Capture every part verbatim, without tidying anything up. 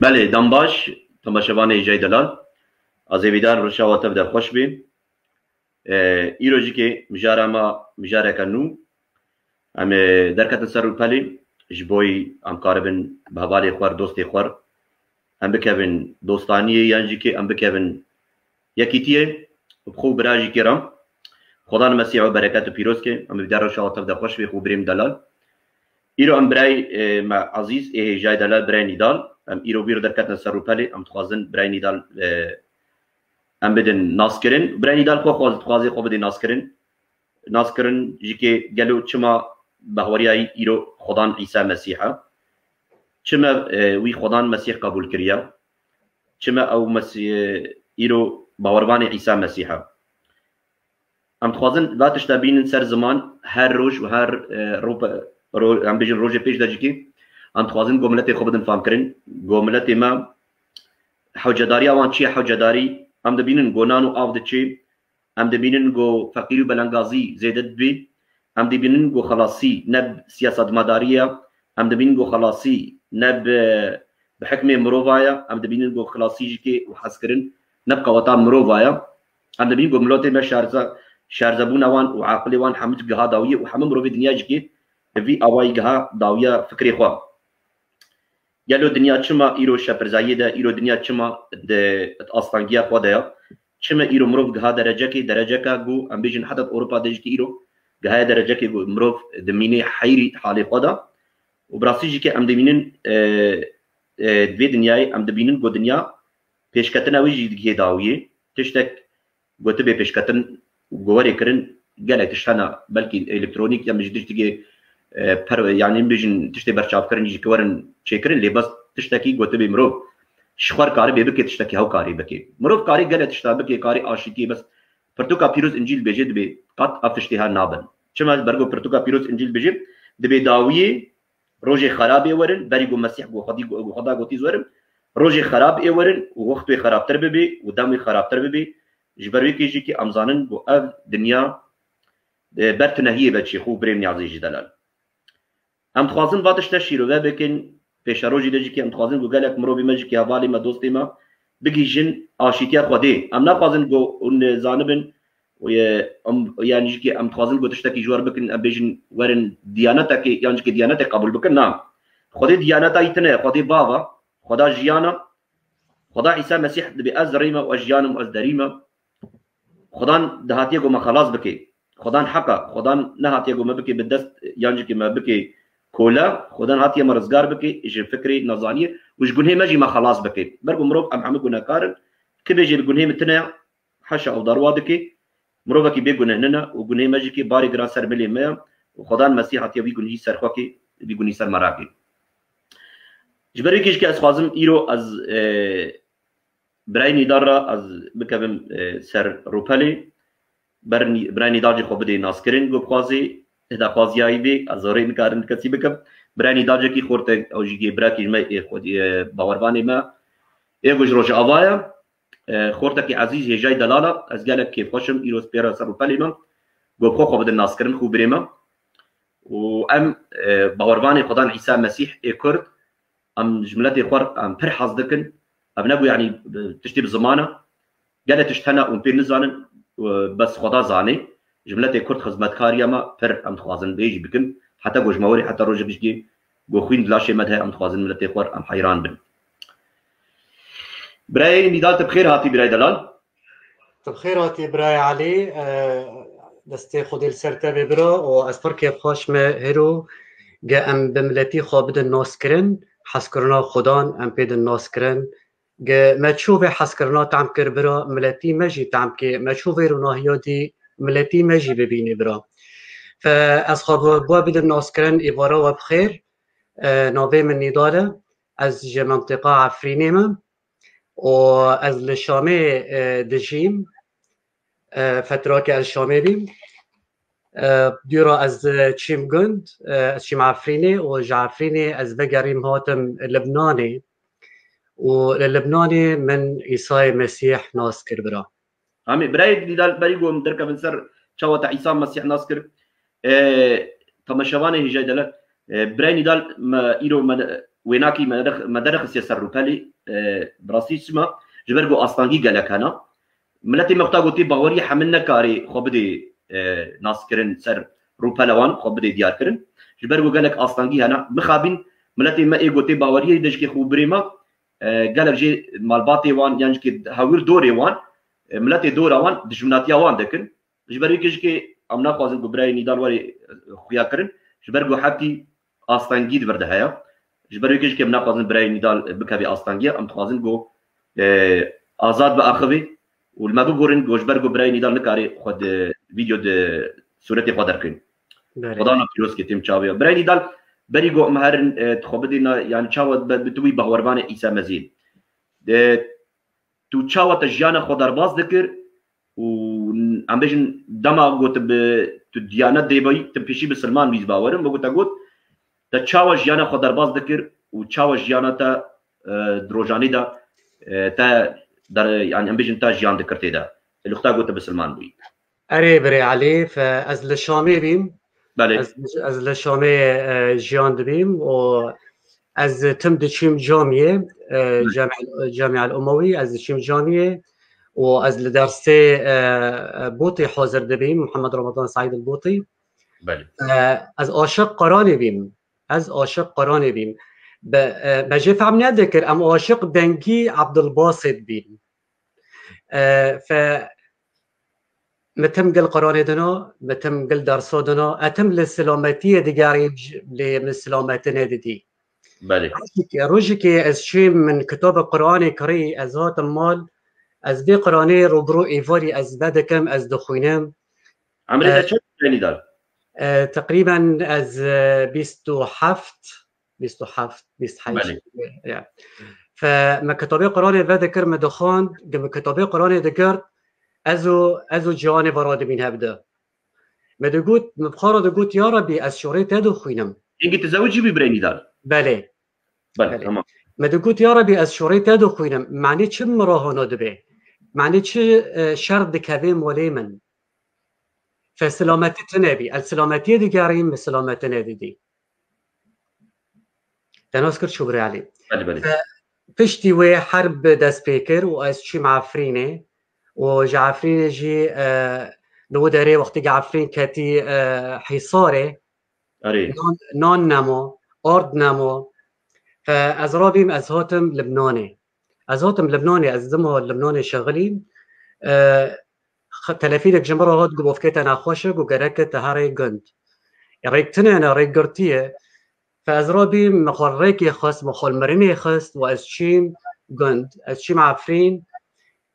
Belê, dem baş, temaşevanê Hêjayî Delal. Ez hêvîdar rişa we tev de xweş bê. E, îro jî kê mijara me mijareke nû. Em ê derketin ser rûpelê, ji bo em karibin bi hevalê xwe, dostê xwe, em bikevin dostaniyê, yan jî kê em bikevin yekîtiyê, bi xwe û bira jî kê re. Xwedan Mesîh we bereket û pîroz ke, em ê hêvîdar rişa we tev de xweş bê, xwe birêm Delal. Îro em birayê, e, me ezîz ê Hêjayî Delal, birayê Nîdal, em îro wî re derketin ser rûpelê, em dixwazin birayê Nîdal, e, em bidin naskirin. Birayê Nîdal xwe xwaz-, dixwaze xwe bidê naskirin. Naskirin jî kê gelo çima bahweriyayî îro Xwedan Îsa Mesîh e? Çima, e, wî Xwedan Mesîh qebûl kiriye? Çima ew Mesîh, îro bawervanê Îsa Mesîh e? Em dixwazin va tişta bînin ser ziman her roj û her, e, rope-, ro-, em bêjin rojê pêş de jî kê. Em dixwazin ku miletê xwe bidin famkirin. Ku miletê me hewcedariya wan çi ye? Hewcedarî, em dibînin ku nan û av diçê. Em dibînin ku feqîrî û belengazî zêde dibe. Em dibînin ku xelasî ne bi siyasetmedarî ye. Em dibînin ku xelasî ne bi, bi hikmê mirova ye. Em dibînin ku xelasî jî kê û hezkirin ne bi qeweta mirova ye. Em dibînin ku milotê me şarze-, şarzebûna wan û aqilê wan hemû giha dawiyê û hemû mirovê dinya jî kê bi vî awayî giha dawiya fikrê xwe. Gelo dinya çima îro şepirzayiyê de, îro dinya çima di astangiya xwe de ya? Çima îro mirov giha derecekê, dereceka ku em bêjin heta di Ewropa de jî kê îro gihaye derecekê ku mirov dimîne heyrî halê xwe de? Û bi rastî jî kê em dibînin, e, e, di vê dinyayê em dibînin ku dinya pêşketina wê jî digihê dawiyê. Tiştek gotibê pêşketin û gowerê kirin, gelek tişt hene, belkî elektronîk ya min jî tiştekê, e, per, yanî bêjin tiştê berçavkirin jî ki werin çêkirin, lê bes tiştekî gotibê mirov ji xwe karibê bike, tiştekî hew karî bike. Mirov karê gelek tişta bike, karê aşîtiyê, bes pirtûka pîroz Încîl bêje dibê qet ev tiştê her nabin. Çima ez bergo pirtûka pîroz Încîl bêje, dibê dawiyê rojê xerabê werin, berî ku Mesîh ku Xwedî, ku Xweda gotî zwerim, rojê xerab ê werin û wext wê xerabtir bibê û dem wê xerabtir bibê. Ji ber wê kê jî kê em zanin ku ev dinya, e, ber tunehiyê ve çê, xwe û birêm niyazê jî delal. Em dixwazin va tişte şîrove bikin, pêşerojî de jî kê em dixwazin ku gelek mirovê me jî kê hevalê me, dostê me, bigihîjin aşîtiya Xwedê. Em naxwazin ku hûn zanibin, û ye, em, yanî jî kê em dixwazin ku tiştekî ji we re bikin, em bêjin werin diyanetekê, yan jî kê diyanetê qebûl bikin, na. Xwedê diyaneta yî tune ye, Xwedê Bava, Xweda jiyana, Xweda Îsa Mesîh dibê ez rê me û ez jiyan im û ez derî me. Xwedan dihatiye ku me xelas bike. Xwedan heq e. Xwedan nehatiye ku me bike bi dest yan jî kê me bike kole. Xwedan hatiye me rizgar bike ji fikrê nezaniyê û ji gunhê me jî me xelas bike. Ber ku mirov em hemû gunehkar in. Kê bêje li gunhê min tune ye, heşa ew darwa dike. Mirovekî bê guneh nine û gunhê me jî kê barê giran ser milê me ye û Xwedan Mesîh hatiye wî gunhî ser xwe kê, wî gunhî ser me rakê. Ji ber wê kê jî kê ez xwazim îro ez, e, Birayê Nîdar re ez bikevim, e, ser rûpelê. Ber Nî-, Birayê Nîdar jî xwe bidê naskirin, ku bixwazê, daxwaziya wî bê, ez rê nikarim kesî bikim. Birayê Nîdar jî kê xortek, ew jî kê birakî ji me, ê xwe, e, bawervanê me, ê ku ji Rojava ye. E, xortekî ezîz Hêjayî Delal e, ez gelek kêfxweş im, îro ez pê re ser rûpelê me. Ku bi xwe xwe bidin naskirin, xwe birê me. Û em, e, bawervanê Xwedan Îsa Mesîh ê Kurd, em ji miletê xwe re em pir hez dikin. Ev ne ku, yanî, tiştê bi ziman e. Gelek tişt hene hûn pê nizanin, e, bes Xweda zanê. Ji miletê Kurd xizmetkariya me pir em dixwazin vê jî bikin. Heta ku ji me werê, heta rojek jî ku xwîn di laşê me de heye, em dixwazin miletê xwe re em heyran bin. Birayê Nîdal, tu bi xêr hatî, birayê delal. Tu bi xêr hatî, birayê Elî. E, destê Xwedê li ser te bê, bira, û ez pir kêfxweş me hêro ge em bi miletî xwe bidin naskirin, hezkirina Xudan em pê din naskirin. Ge me çû vê hezkirina tam kir, bira, miletî me jî tam kê, me çû vê rûnahiya dî miletî me jî bibînê, bira. Fe ez xwe bi, bi we bidin naskirin, êvara we bi xêr. E, navê min Nîdal e. Ez ji mentiqa Efrînê me. û ez li Şamê, e, dijîm. E, fetrake ez Şamê bîm. E, dûra ez, e, çîm gund, e, ez çîm Efrînê û ji Efrînê ez vegerîm hatim Libnanê. Û li Libnanê min Îsayê Mesîh nas kir, bira. Amê, birayê Nîdal, berî ku em derkevin ser çawa te Îsa Mesîh nas kir, e, temaşevanê Hêjayî Delal, e, birayê Nîdal, me îro me, wênakî me derx-, me derxistiye ser rûpelê, e, bi rastî çima, ji ber ku astengî gelek hene. Miletê me xwe ta gotê baweriyê hemil nekarê xwe bidê, e, naskirin ser rûpela wan, xwe bidê diyarkirin. Ji ber ku gelek astengî hene. Mixabin miletê me ê gotê baweriyê de jikê xwe û birê me, e, gelek jê malbatê wan, yan jikê hewîr dorê wan, e, miletê dora wan dijminatiya wan dikin. Ji ber wê kişkê em naxwazin ku birayê Nîdal were, e, xuya kirin. Ji ber ku hetî astengî di vir de heye. Ji ber wê kişkê em naxwazin birayê Nîdal, e, bikeve astengiya. Em dixwazin ku, e, azad biaxivê û li me bigorin ku ji ber ku birayê Nîdal nikare xwe di vîdeo di sûretê xwe derxin. Belê. Xwedana pîroz ke têm çavê. Birayê Nîdal, berî ku em herin, e, xwe bidîna, yani çawa be-, bi tu wî bawervanê Îsa Mezîn. E, tu çawa te jiyana xwe derbas dikir û em bêjin dema got bi tu diyanet dê bî, tu pêşî bisilman bî, bawerim, me got te got, te çawa jiyana xwe derbas dikir û çawa jiyana te, e, di rojanê de, e, te der, yani em bêjin te jiyan dikir tê de. Li xwe te got tu bisilman bûyî. Erê birê Elî, fe ez li Şamê bîm. Belê. Ez, ez li Şamê, e, jiyan dibîm û ez tim diçîm camiyê, e, Belê. Cami-, Camia El Umewî, ez diçîm camiyê û ez li dersê, e, e, Bûtî hazir dibîm, Muhammed Ramadan Saîd El Bûtî. Belê. E, ez aşiq Quranê bîm. Ez aşiq Quranê bîm. Be, e, me jê fehm nedikir, em aşiq dengî Abdulbasit bîn. E, fe, me tim gel Quranê dino, me tim gel derso dino, e tim li selametiyê digerîm, lê min selameti nedidî. Belê. Rojekê, rojekê ez çîm min kitaba Quranê kirî, ez hatim mal, ez vê Quranê rûbirû êvarî ez vedikim, ez dixwînim. Emrê te E, çend Nîdal? E, teqrîben ez, e, bîst û heft, bîst û heft, bîst û heşt. Belê. Ya. Fe me kitabê Quranê vedikir, me dixwand, ge me kitabê Quranê digirt, ez û, ez û ciwanê ve radibîn hevdi. Me digot, me bi xwe re digot, ya Rebî, ez şorê te dixwînim. Hingî tu zewicî bî birê Nîdal? Belê. Belê, Belê. Tamam. Me digot, ya Rebî, ez şorê te dixwînim. Manê çi min re hona dibe? Manê çi, e, şer dikeve molê min? Fe silametî tune bî. Ez silametiyê digerîm, min silametî nedidî. Te nas kir çû birê Elî. Belê, belê. Fe piştî wê herb dest pê kir û ez çîm Efrînê. Û ji Efrînê jî, e, li wî derê wextî ke Efrîn ketî, e, hîsarê, Erê. nan, nan nemo, ard nemo. Fe ez rabîm, ez hatim Libnanê. Ez hatim Libnanê, ez dima Libnanê şexilîm. E, Xe-, telefînek ji min re hat, got, bofkê te nexweş e, got, gerek e te herê gund. Rêk tune ne, rêk girtî ye. Fe ez rabîm, min xwe rêkê xist, min xwe li mirinê xist û ez çîm gund. Ez çîm Efrîn,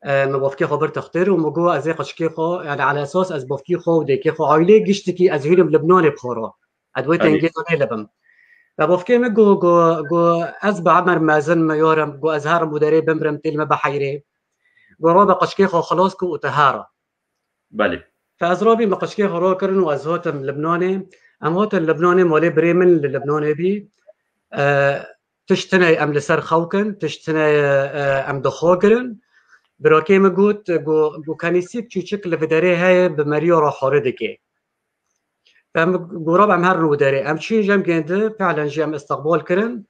e, min bofkê xwe bir textir û min got, ez ê qeçkê xwe, yani ala esas ez bofkê xwe û dêkê xwe, aîlê giştikî ez hînim Libnanê bi xwe re. Ez wê Erê. tengê zanê libim. Ve bofkê min got, got, got, ez bi emer mezin me yarim, got, ez herim û derê bimrim, têl me biheyirê. Got, rabe qeçkê xwe xilas ku û te here. Belê. Fe ez rabî me qeçkê xwe rakirin û ez hatim Libnanê. Em hatin Libnanê, malê birê min li Libnanê bî. E, tişt tune em li ser xew kin, tişt tune, e, em di xwe girin. Birakê min got, got, got, kenîsîk çûçik li viderê heye, bi meriya re xwarê dike. Em gora em herin û derê. Em çîn jem gêndi, fiilen jî em istiqbal kirin.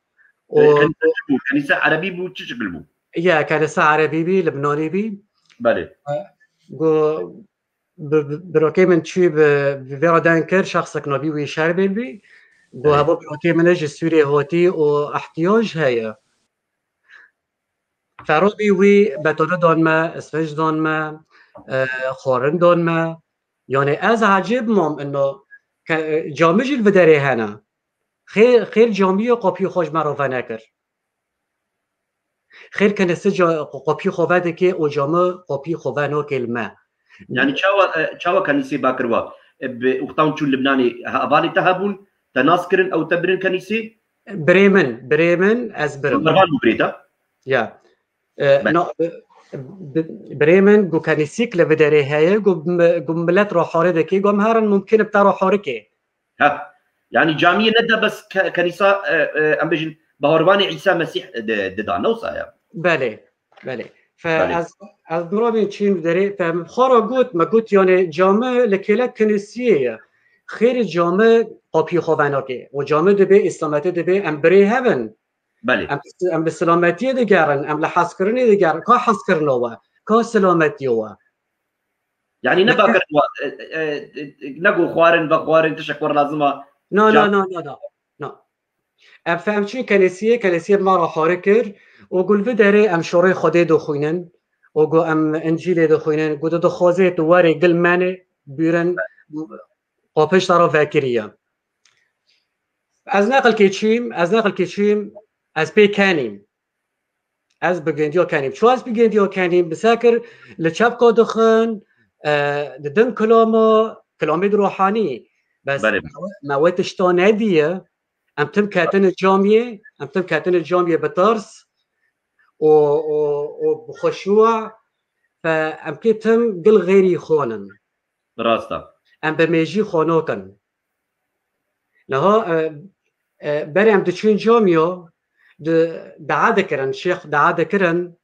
Û Kenîse çi bû? Kenîse erebî bû, çi şekil bû? Ya, kenîse erebî bî, Libnanî bî. Belê. Go, bi, bi, birokê min çû bi, bi vê re deng kir, şexsek navî wî Şerbêl bî. Go, Belê. Heva birokê min e ji Sûriyê hatî û ihtiyaj heye. Ferobî wî betonu dan me, isfinc dan me, e, xwarin dan me. Yani ez ecêb mam ino ke, e, camî jî li viderê hene. Xêr, xêr camî ye qapî xwe ji me re venekir. Xêr kenise ca-, qapî xwe vedike û camî qapî xwe venake li me. Yani çawa, e, çawa kenîsê bakirwa? E, bi wextan çû Libnanê he-, hevalê te hebûn, te nas kirin, ew te birin kenîsê? Birê min, birê min, ez birim. Mervan bû birê te? Ya. E, Belê. na, e, bi-, birê min, gu kenîsîk li viderê heye, gu mi-, gu milet re xwarê dike, gu em herin mumkin bi te re xwarikê. Ha. Yani camiyê ne de bes ke-, kenîsa, e, e, em bêjin, bawervanê Îsa Mesîh di-, dida, ne wisa ye? Belê, belê. Fe Belê. ez, ez mirobên çîn derê, fe min xwe re got, me got, yani cami li kêlek kinisiyê ye. Xêrê cami qapiyê xwe venakê. Û cami dibê, îslametê dibê, em birê hev in. Belê. Em, em bi silametiyê digerin, em li hezkirinê digerin. Ka hezkirina we, ka silametiya we. Yanî ne bakirin we, e, e, e, ne ku xwarin, vexwarin, tiştek we lazim e. Na, na, na, na, na. Na. Em fe-, em çûn kenesiyê, kenesiyê bi me re xwarê kir û got li vê derê em şorê Xwedê dixwînin û got em Încîlê dixwînin, got tu dixwazê tu werê gil menê bûrin, qapêş te re vekiriye. Ez neqilkê çîm, ez neqilkê çîm, ez pê kenîm. Ez bi gendiya kenîm. Çu ez bi gendiya kenîm? Bi sekir li çepka dixin, e, didin kilama, kilamê di ruhanî. Bes Belê. me we tişta nediye. Em tim ketine camiyê, em tim ketine camiyê bi tirs û, û, û bi xweşû. Fe em kê tim gil xêrî xwanin. Bi rast e. Em bi mêjî xwe nakin. Niha, e, e, berê em diçûn camiya, di, dua dikirin, şêx dua dikirin,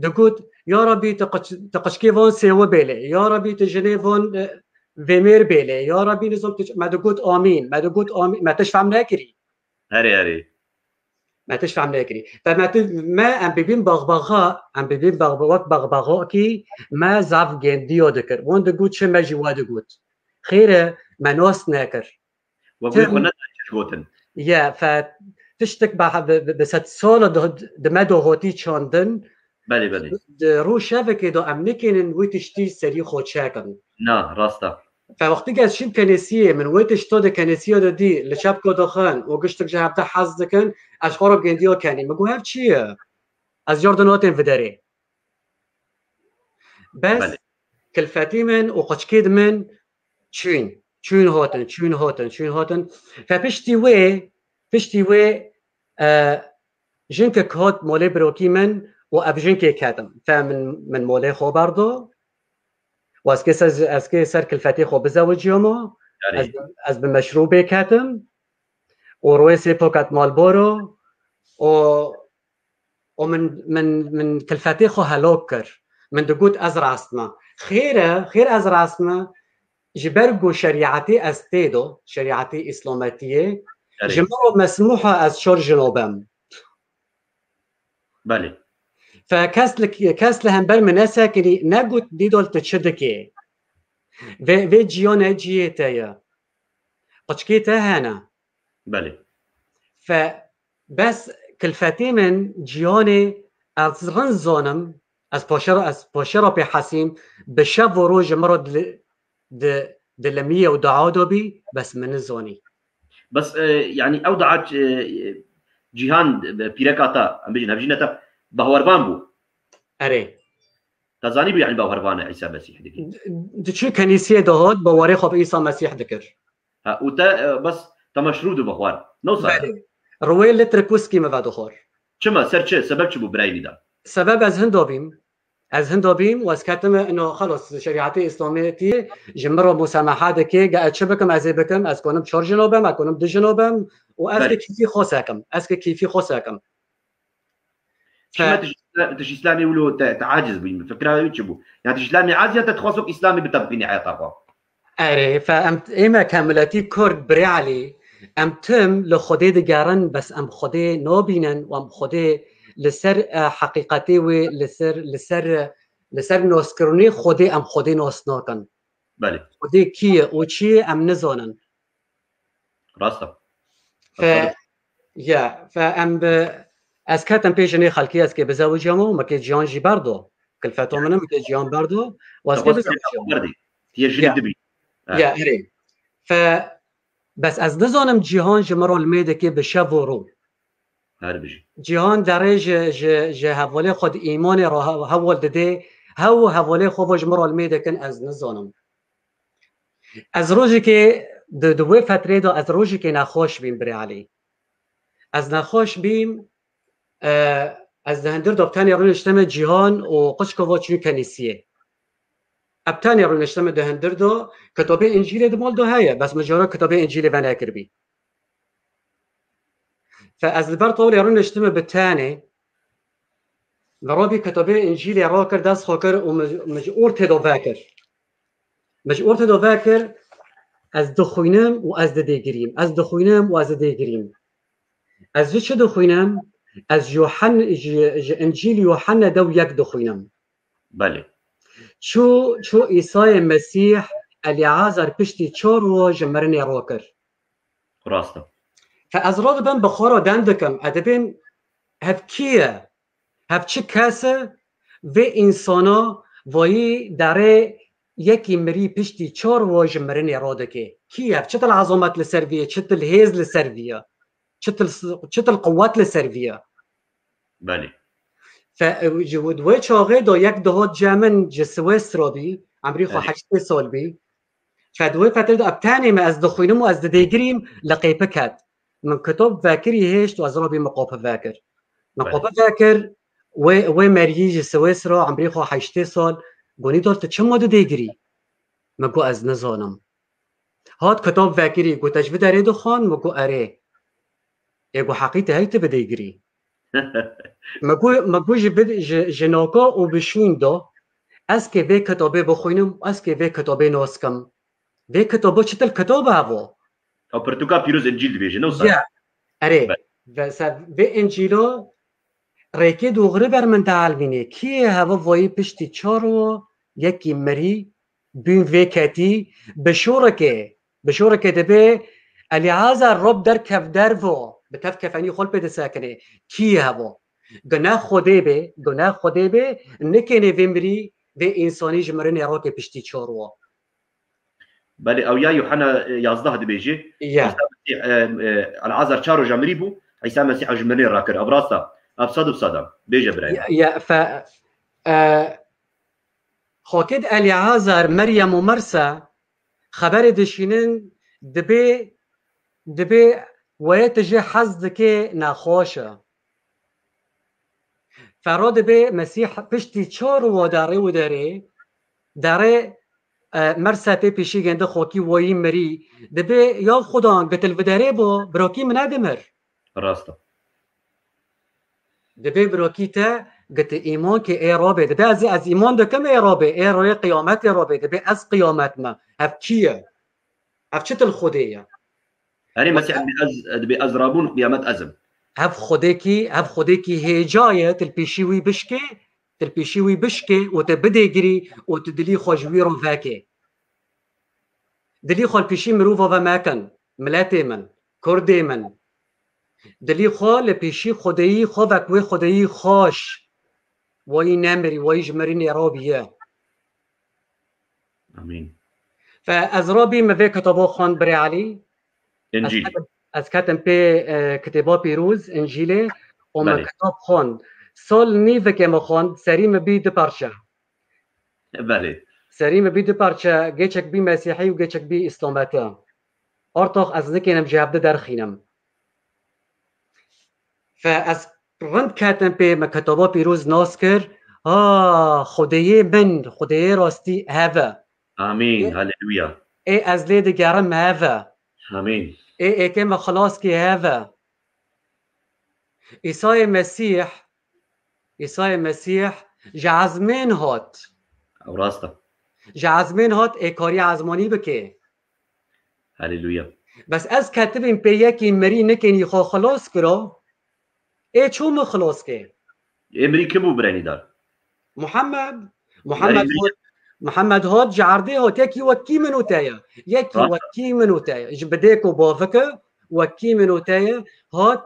digot, ya Rebî, tu qiç-, tu qiçkê van sêwe bêlê, ya Rebî, tu jinê van, e, vêmêr bêlê, ya Rebî, nizam tu, me digot amîn, me digot amîn, me tişt fehm nekirî. Herê, herê. Me tişt fehm nekirî. Fe me tu, me em bibîn baxbaxa, em bibîn baxba-, wek baxbaxakî, me zaf gendiya dikir. Wan digot çi, me jî we digot. Xêr e, me nas nekir. We guhê xwe neda çi gotin. Ye, fe tiştek bi, bi, bi, bi sed sala di, di me de hotî çandin. Belê, belê. Di rû şevekê de em nikênin wî tiştî serî xwe çekin. Na, rast e. Fe wextî ez çîm kenesiyê, min wê tişto di kenesiya de dî, li çepko dixin û giştik ji hevde hez dikin, ez xwe re gendiya kenî. Min got, hev çi ye? Ez car di natên viderê. Bes Belê. Kilfetî min û qiçkê di min çûn. Çûn hatin, çûn hatin, çûn hatin. Fe piştî wê, piştî wê, e, jinkek hat molê birokî min û ev jinkê ketim. Fe min, min molê xwe berdo. Û ez kê ser, ez kê ser kilfetê xwe bizewiciyama. Yarî. Ez, ez bi meşrûbê ketim. Û royê sê poket Marlboro. Û û min, min, min kilfetê xwe helok kir. Min digot, ez rast me. Xêr e, xêr ez rast me. Ji ber ku şerîetê ez tê do, şerîetê îslametiyê, Erê. Ji min re mesmûh e ez çar jino bim. Belê. Fe kes li, kes li hember min nesekinî, negot, Dîdol, tu çi dikê? Vê, vê ciya ne ciyê te ye. Qiçkê te hene. Belê. Fe bes kilfetê min ciyanê ez rind zanim, ez paşe re, ez paşe re pê hesîm, bi şev û roj ji min re di, di, dilimî û dua dabî, bes min nizanî. Bes, e, yanî ew dua, e, Cîhan, e, pîreka te, em bêjin, hevjîna te, bawervan bû. Erê. Te zanîbû, yanî bawervan e Îsa Mesîh dikî. Di, diçû kenîsiyê dihat, bawerê xwe bi Îsa Mesîh dikir. Ha, û te, e, bes te meşrûb dibixwar. Ne wisa? Belê. Rûyê litrik wiskî min vedixwar. Çima? Ser çi? Sebeb çi bû birayî wî de? Sebeb ez hinda bîm. Ez hinda bîm û ez ketime ino xelas şerîetê îslametiyê ji min re musemaha dike, ge ez çi bikim, ez ê bikim, ez konim çar jino bim, ez konim du jino bim û ez Belê. ke kîfî xwe sekim. Ez ke kîfî xwe sekim. Çima tu ji, tu ji Îslamê wilo te, te aciz bûyî? Fikra wî çi bû? Ya tu ji Îslamê aciz ya te dixwest wek Îslamê bi te bixînî heyata xwe? Erê, fe em, ême ke miletî Kurd, birê Elî, em tim li Xwedê digerin, bes em Xwedê nabînin û em Xwedê li ser, e, heqîqetê wê, li ser, li ser, li ser naskirinê Xwedê em Xwedê nas nakin. Belê. Xwedê kî ye û çi ye em nizanin. Rast e. Fe, ya, fe em bi, ez ketim pê jinê xelkî, ez kê bizewiciyam û me kê ciyan jî berdo. Kilfeto min e, me kê ciyan berdo. Û ez kê Xwest bizewiciyam. Berdî. Tiye jinik Ya. dibî. Ha. Ya, erê. Fe, bes ez nizanim cihan ji min re li mêdekê bi şev û rû. Her bijî. Cihan derê ji, ji, ji hevalê xwe di îmanê re he-, heval didê, hew û hevalê xwe ve ji min re li mêdekin, ez nizanim. Ez rojekê di, di wê fetrê de ez rojekê nexweş bîm, birê Elî. Ez nexweş bîm, e, ez di hindir de bi tenê rûniştime cihan û qiçka ve çûn kenîsiyê. Eb tenê rûniştime di hindir de, kitabê Încîlê di mal de heye, bes min cara kitabê Încîlê venekiribî. Fe ez li ber tawlê rûniştime bi tenê, min rabî kitabê Încîlê rakir, dest xwe kir û min, min ji ortê de vekir. Min ji ortê de vekir, ez dixwînim û ez didêgirîm. Ez dixwînim û ez didêgirîm. Ez ji çi dixwînim? Ez Yohan-, ji, ji Încîl Yohanne dew yek dixwînim. Belê. Çû, çû Îsayê Mesîh Elîazar piştî çar roj ji mirinê rakir. Rast e. Fe ez radibim bi xwe re dem dikim. Ez dibêm hev kî ye? Hev çi kes e? Vê însana vayî derê yekî mirî piştî çar roj ji mirinê radike. Kî ye? Çi til ezamet li ser vî ye? Çi til hêz li ser vî ye? Çi til, çi til quwet li ser vî ye? Belê. Fe, ew, ji wê çaxê de yek dihat cem min ji Swêsra bî, emrî xwe Belê. heştê sal bî. Fe di wê fetrê de ev tenê me ez dixwînim û ez didêgirîm li qêpik het. Min kitab vekirî hêşt û ez rabî min qapî vekir. Min Belê. qapî vekir, wê, wê meriyî ji Swêsra, emrî xwe heştê sal, gonî dal tu çima didêgirî? Min got ez nizanim. Hat kitab vekirî, got te ji vê derê dixwend, min got erê. Ê got heqî tu hey tu bidêgirî. Min got, min got ji, bi, ji, ji naka û bi şûn de ez kê vê kitabê bixwînim, ez kê vê kitabê nas kim. Vê kitaba çi til kitab e evo? Ew pirtûka pîroz Încîl dibêje, ne wisa? Ya, erê, Be- ve-, se-, vê Încîlo rêkê dûxirî ber min dielmînê. Kî ye heva vayî piştî çar û yekî mirî, bûn vê ketî, bi şorekê, bi şorekê dibê Elîazar rob derkev dervo, bi tev kefenî xwe li pê disekinê. Kî ye heva? Gune Xwedê bê, gune Xwedê bê, nikênê vê mirî, vê însanî ji mirinê rakê piştî çar û. Belê, ew ya Yuhanna, e, yazdeh dibêjî. Ya. Îsa Mesîh, e, e, Elazar çar roja mirî bû, Îsa Mesîh ji mirinê rakir. Ev rast e. Ev sad û sad e. Bêje birayê. Ya, ya, fe, e, xakêt Elîazar, Meryem û Mirsa xeberê dişînin, dibê, dibê wê tu jê hez dikê nexweş e. Ferro dibê Mesîh piştî çar û derê û derê, derê, e, Mersa pê pêşî gende xwekî wayî mirî. Dibê ya Xudan gitil viderê bo, birokî min nedimir. Rast e. Dibê birokî te giti îman ki ê rabê. Dibê ez, ez îman dikim ê rabê. Ê royê qiyametê rabê. Dibê ez qiyamet me. Ev kî ye? Ev çi til Xwedê ye? Erê Mesîh dibê ez, dibê ez rabûn qiyamet ez im. Hev Xwedêkî, hev Xwedêkî hêca ye, tu li pêşî wî bişkê, tu li pêşî wî bişkê û tu bidêgirî û tu dilî xwe ji wî re vekê. Dilî xwe li pêşî mirova ve mekin, miletê min, kurdê min. Dilî xwe li pêşî Xwedêyî xwe vek wê Xwedêyî xweş. Wayî nemirî, wayî ji mirinê rabiye. Amîn. Fe ez rabî min vê kitaba xwend birê Elî. Ez Încîl. ketim, ez ketim pê, e, kitêba pîroz, Încîlê, û min Belê. kitab xwend. Sal nîvekê min xwend, serî min bî du parçe. Belê. Serî min bî du parçe, geçek bî Mesîhî û geçek bî Îslamete. Artax ez nikênim ji hev di derxînim. Fe ez rind ketim pê, me kitaba pîroz nas kir. Ha, Xwedêyê min, Xwedêyê rastî hev e. Amîn. Ê, Haleluya. Ê ez lê digerim hev e. Amîn. Ê êkê me xilas kê hev e. Îsayê Mesîh, Îsayê Mesîh ji ezmên hat. Ew rast e. Ji ezmên hat ê karî ezmanî bike. Haleluya. Bes ez ketibîm pê yekî mirî nikênî xwe xilas kiro. Ê çû min xilas kê? Ê mirî kim bû birayê nîdar? Muhammed. Muhammed Belê, hot, Muhammed hot ji erdê hot, yekî wekî min û te ye. Yekî Rast. wekî min û te ye. Ji bidêk û bavike wekî min û te ye. Hot,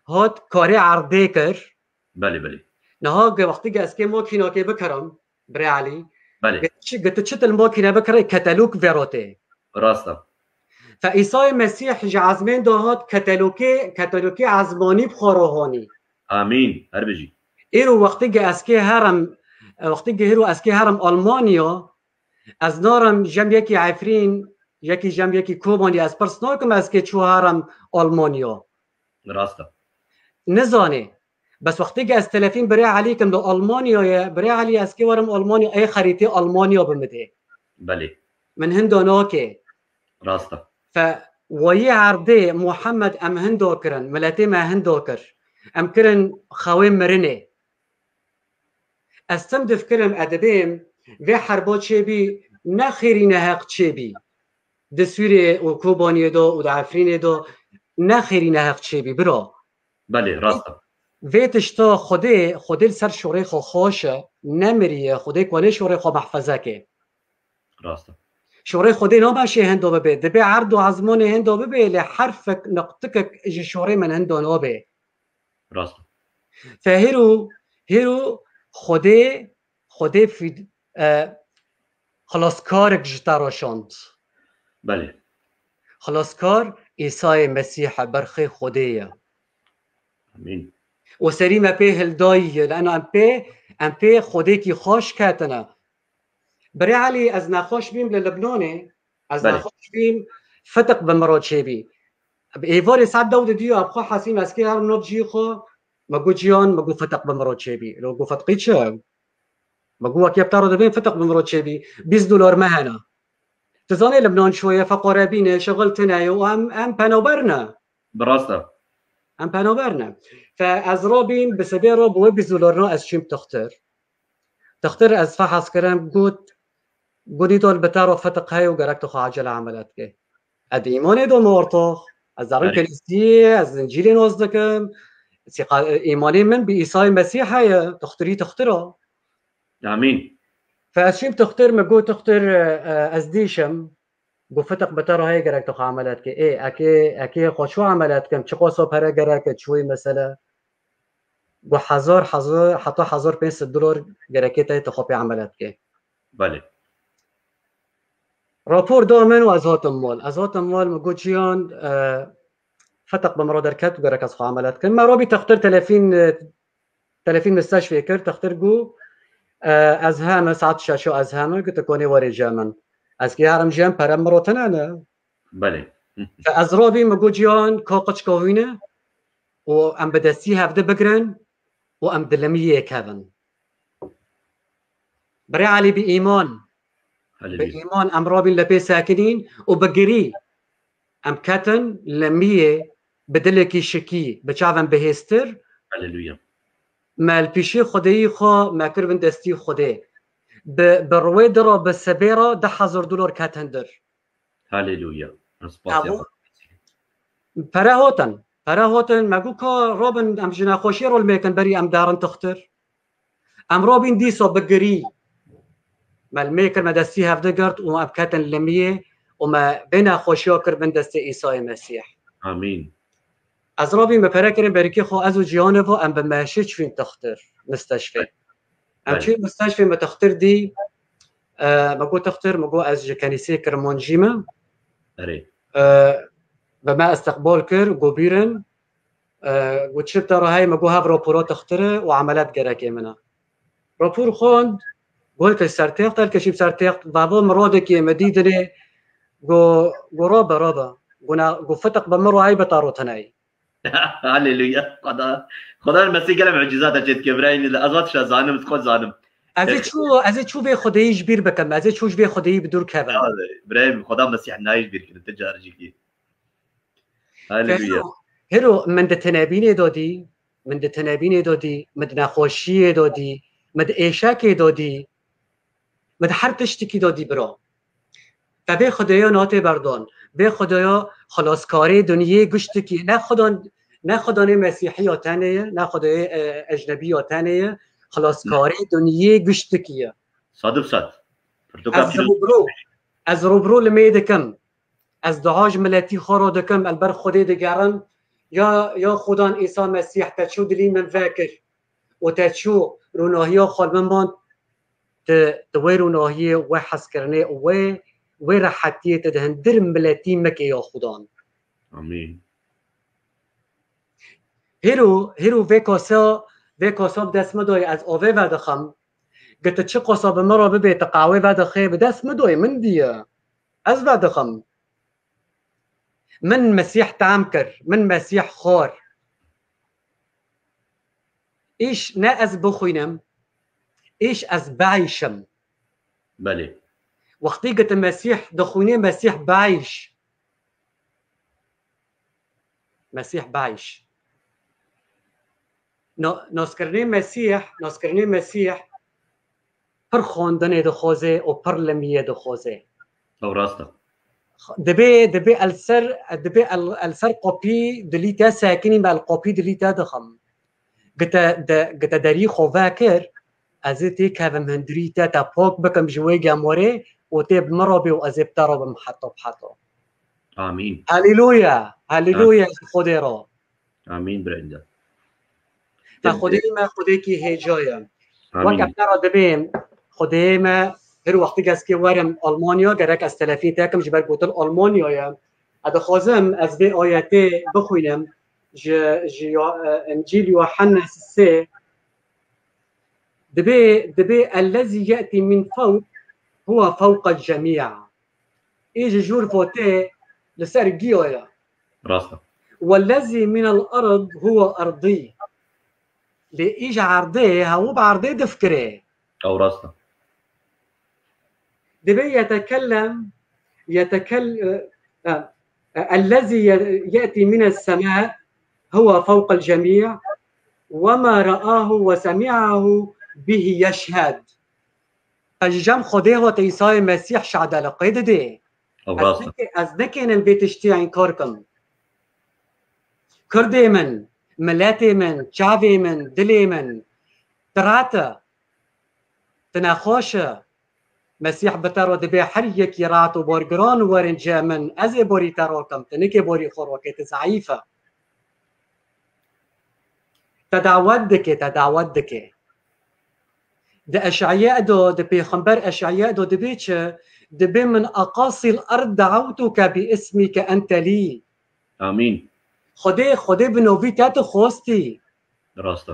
hot karê erdê kir. Belê, belê. Niha ge wextî ge ez kê makînakê bikirim, birê Elî. Belê. Ge çi, ge tu çi til makîne bikirê, ketelûk vêrotê. Rast e. Fe Îsayê Mesîh ji ezmên de hat ketelokê, ketelokê ezmanî bi xwe re hanî. Amîn. Her bijî. Îro wextî ge ez kê herim, wextî ge hîro ez kê herim Almanya, ez narim jem yekî Efrîn, yekî jem yekî Kobanî, ez pirs nakim ez kê çû herim Almanya. Rast e. Nizanê. Bes wextî ge ez telefîn birê Elî kim li Almanya ye, birê Elî ez kê werim Almanya, ê xerîtê Almanya bi min dê. Belê. Min hinda nake. Rast e. Fe wayî erdê Muhammed em hinda kirin, miletê me hinda kir. Em kirin xewê mirinê. Ez tim difikirim, ez dibêm, vê herba çêbî, ne xêrî ne heq çêbî. Di Sûriyê û Kobaniyê de û di Efrînê de ne xêrî ne heq çêbî, bira. Belê, rast e. Vê tişta Xwedê, Xwedê li ser şorê xwe xweş e, nemiriye, Xwedê ku ne şorê xwe mehfeze ke. Rast e. Şorê Xwedê nabe şê hendo bibe, dibê erd û ezmanê hendo bibe, lê herfek, niqtikek ji şorê min hendo nabe. Rast e. Fe hêro, hêro Xwedê, Xwedê fîd-, e, xilaskarek ji te re şand. Belê. Xilaskar Îsayê Mesîh e, berxê Xwedê ye. Amîn. Û serî me pê hildayî ye, leno em pê, em pê Xwedêkî xweş ketine. Birê Elî, ez nexweş bîm li Libnanê, ez Belê. nexweş bîm, fitiq bi min re çêbî. Bi êvarê saet dew didiyo, em xwe hesîm, ez kê herim nav cihê xwe, me got, Cihan, me got, fitiq bi min re çêbî. Lo got, fitiqî çi? Me got, wek yek taro dibên, fitiq bi min re çêbî. Bîst dolar me hene. Tu zanê Libnan çi ye, feqare bîne, şixil tune ye û em, em penaber ne. Bi rast e. Em penaber ne. Fe ez rabîm, bi sebê re bi wê bîst dolarina ez çûm tixtir. Tixtir ez fehs kirim, got, got, Nîdal, bi te re fitiq heye û gerek tu xwe acele emeliyat kê. Ez îmanê dome ortox. Ez derim Belê. Kelîsiyê, ez Încîlê nas dikim. Sîqa-, îmanê min bi Îsayê Mesîh heye, tixtirî tixtir e. Amîn. Fe ez çûm tixtir, me got, tixtir, e, e, ez dîşim. Got, fitiq bi te re heye, gerek tu xwe emeliyat kê. Ê, ekê, ekê xwe çi emeliyat kim? Çiqasa pere gerek e, çi wê mesele? Got, hezar, hezar, heta hezar pênc sed dolar gerekê te, tu xwe pê emeliyat kê. Belê. Rapor da min û ez hatim mal. Ez hatim mal, min got, Cihan, e, fitiq bi min re derket û gerek ez xwe emeliyat kim. Me rabî tixtir telefîn, e, telefîn misteşfê kir, tixtir got, e, ez heme saet şeşo ez heme, got, tu konê werê cem min. Ez kê herim cem, pere min re tune ne. Belê. Fe ez rabî, min got, Cihan, ka qiçka wî ne û em bi destî hevdi bigrin û em dilimiyê kevin. Birê Elî, bi îman, bi Haleluya. îman em rabîn li pê sekinîn û bi girî em ketin limiyê bi dilekî şikî, bi çavên bihêztir. Haleluya. Me li pîşê Xwedêyî xwe me kir bin destî Xwedê. Bi, bi rûyê di re, bi sebê re deh hezar dolar ket hindir. Haleluya. Spas ya Evo. Xwedê. Pere hotin. Pere hotin. Me got ka robin em ji nexweşiyê re li mêkin berî em derin tixtir. Em robin dîsa bi girî. Me li mêkir me destî hevdi girt û em ketin limiyê û me bê nexweşiya kir bin destê Îsayê Mesîh. Amîn. Ez rabî me pere kirin berikê xwe ez û Cîhanê ve em bi meşê çûyîn tixtir, misteşfê. Em Belê. çûyîn misteşfê me tixtir dî, e, me got tixtir, me got ez ji kenîsê Kirmancî me. Erê. E, bi me istiqbal kir, got bîrin. E, got çi te re heye, me got hev rapora tixtir e û emeliyat gerekê min e. Rapor xwend, got ke ser têxt, el keşîm ser têxt, vavo mi rodekê me dî dinê, got, got rabe, rabe. Got na, got fitiq bi min re heye, bi te re tune ye. Haleluya. Xweda, Xweda li Mesîh gelek mucîzata çê dike, birayê min, ez vat şa zanim, xwe zanim. Ez ê çû, ez ê çû vê Xwedêyî ji bîr bikim, ez ê çû ji vê Xwedêyî bi dûr kevim. Ya, birayê min, Xweda Mesîh nayê ji bîr kirin, ti car jî kî. Haleluya. Hero, hero, min di tenebînê de dî, min di tenebînê de dî, min di nexweşiyê de dî, min di êşekê de dî, min di her tiştikî de dî bira. Te vê Xwedaya natê berdan. Vê Xwedaya xilaskarê dinyê giştikî. Ne Xwedan, ne Xwedanê Mesîhiya tenê ye, ne Xwedayê, e, ecnebiya tenê ye. Xilaskarê dinyê giştikî ye. Sed û sed. Pirtûka Ez pîroz. rûbirû, ez rûbirû li mê dikim. Ez dua ji miletî xwe re dikim, ez ber Xwedê digerim. Ya, ya Xudan Îsa Mesîh, te çû dilî min vekir û te çû rûnahiya xwe li min mand, tu, tu wê rûnahiyê, wê hezkirinê û wê, wê rehetiyê tu di hundir miletî mike ya Xudan. Amîn. Hêro, hêro vê kasa, vê kasa bi dest min dayê, ez avê vedixim. Gi tu çi qasa bi min re bibê, tu qawê vedixê, bi dest min dayê, min diye. Ez vedixim. Min Mesîh tam kir, min Mesîh xwar. Îş ne ez bixwînim, îş ez beyşim. Belê. Wextî gi tu Mesîh dixwînê, Mesîh beyş. Mesîh beyş. No-, noskirinê Mesîh, noskirinê Mesîh pir xwendinê dixwaze û pir limiyê dixwaze. Ew rast e. Dibê, dibê el ser, dibê el, el ser qopî dilî te sekinî, me el qopî dilî te dixim. Gite de, gite derî xwe vekir, ez ê têkevim hundirî te, te pak bikim ji wê gemorê û tê bi min re bê û ez ê bi te re bim heta bi heta. Amîn. Haleluya, haleluya ji Xwedê re. Amîn birayê. Te Xwedê me Xwedêkî hêca ye. Wek em te re dibêm, Xwedê me her wextik ez kê werim Almanya, gerek ez telefîn te kim ji ber gotin Almanya ye. Ez dixwazim ez vê ayetê bixwînim ji, ji Yo-, e, Încîl Yohannes sê. Dibê, dibê ellezî ye'tî min fewq huwa fewqel cemî. Ê ji jûr votê li ser giya ye. Rast e. Wellezî min el erd huwa erdî. Lê ê ji erdê, hew bi erdê difikirê. Ew rast e. Dibê yetekellem, yetekel-, e, e, ellezî ye-, ye'tî min es-semâ huwa fewqel cemî we ma re'ahu we semî'ahu bihî yeşhed. Qe ji cem Xwedê hate Îsayê Mesîh şehadeliqê didê. Ew Ez rast e. neke-, ez nekênim vê tiştî înkar kim. Kurdê min, miletê min, çavê min, dilê min, tu rahat e, tu nexweş e. Mesîh bi te re dibê her yekî rahat û borgiran werin cem min, ez ê borî te rokim, tu nikê borî xwe rokê, tu zeîf e. Te dawet dike, te dawet dike. Di Eş'eyê do, di pêxember Eş'eyê do dibê çi? Dibê min aqasîl erd da'ewtuke bi ismike ente lî. Amîn. Xwedê, Xwedê bi novî te dixwestî. Rast e.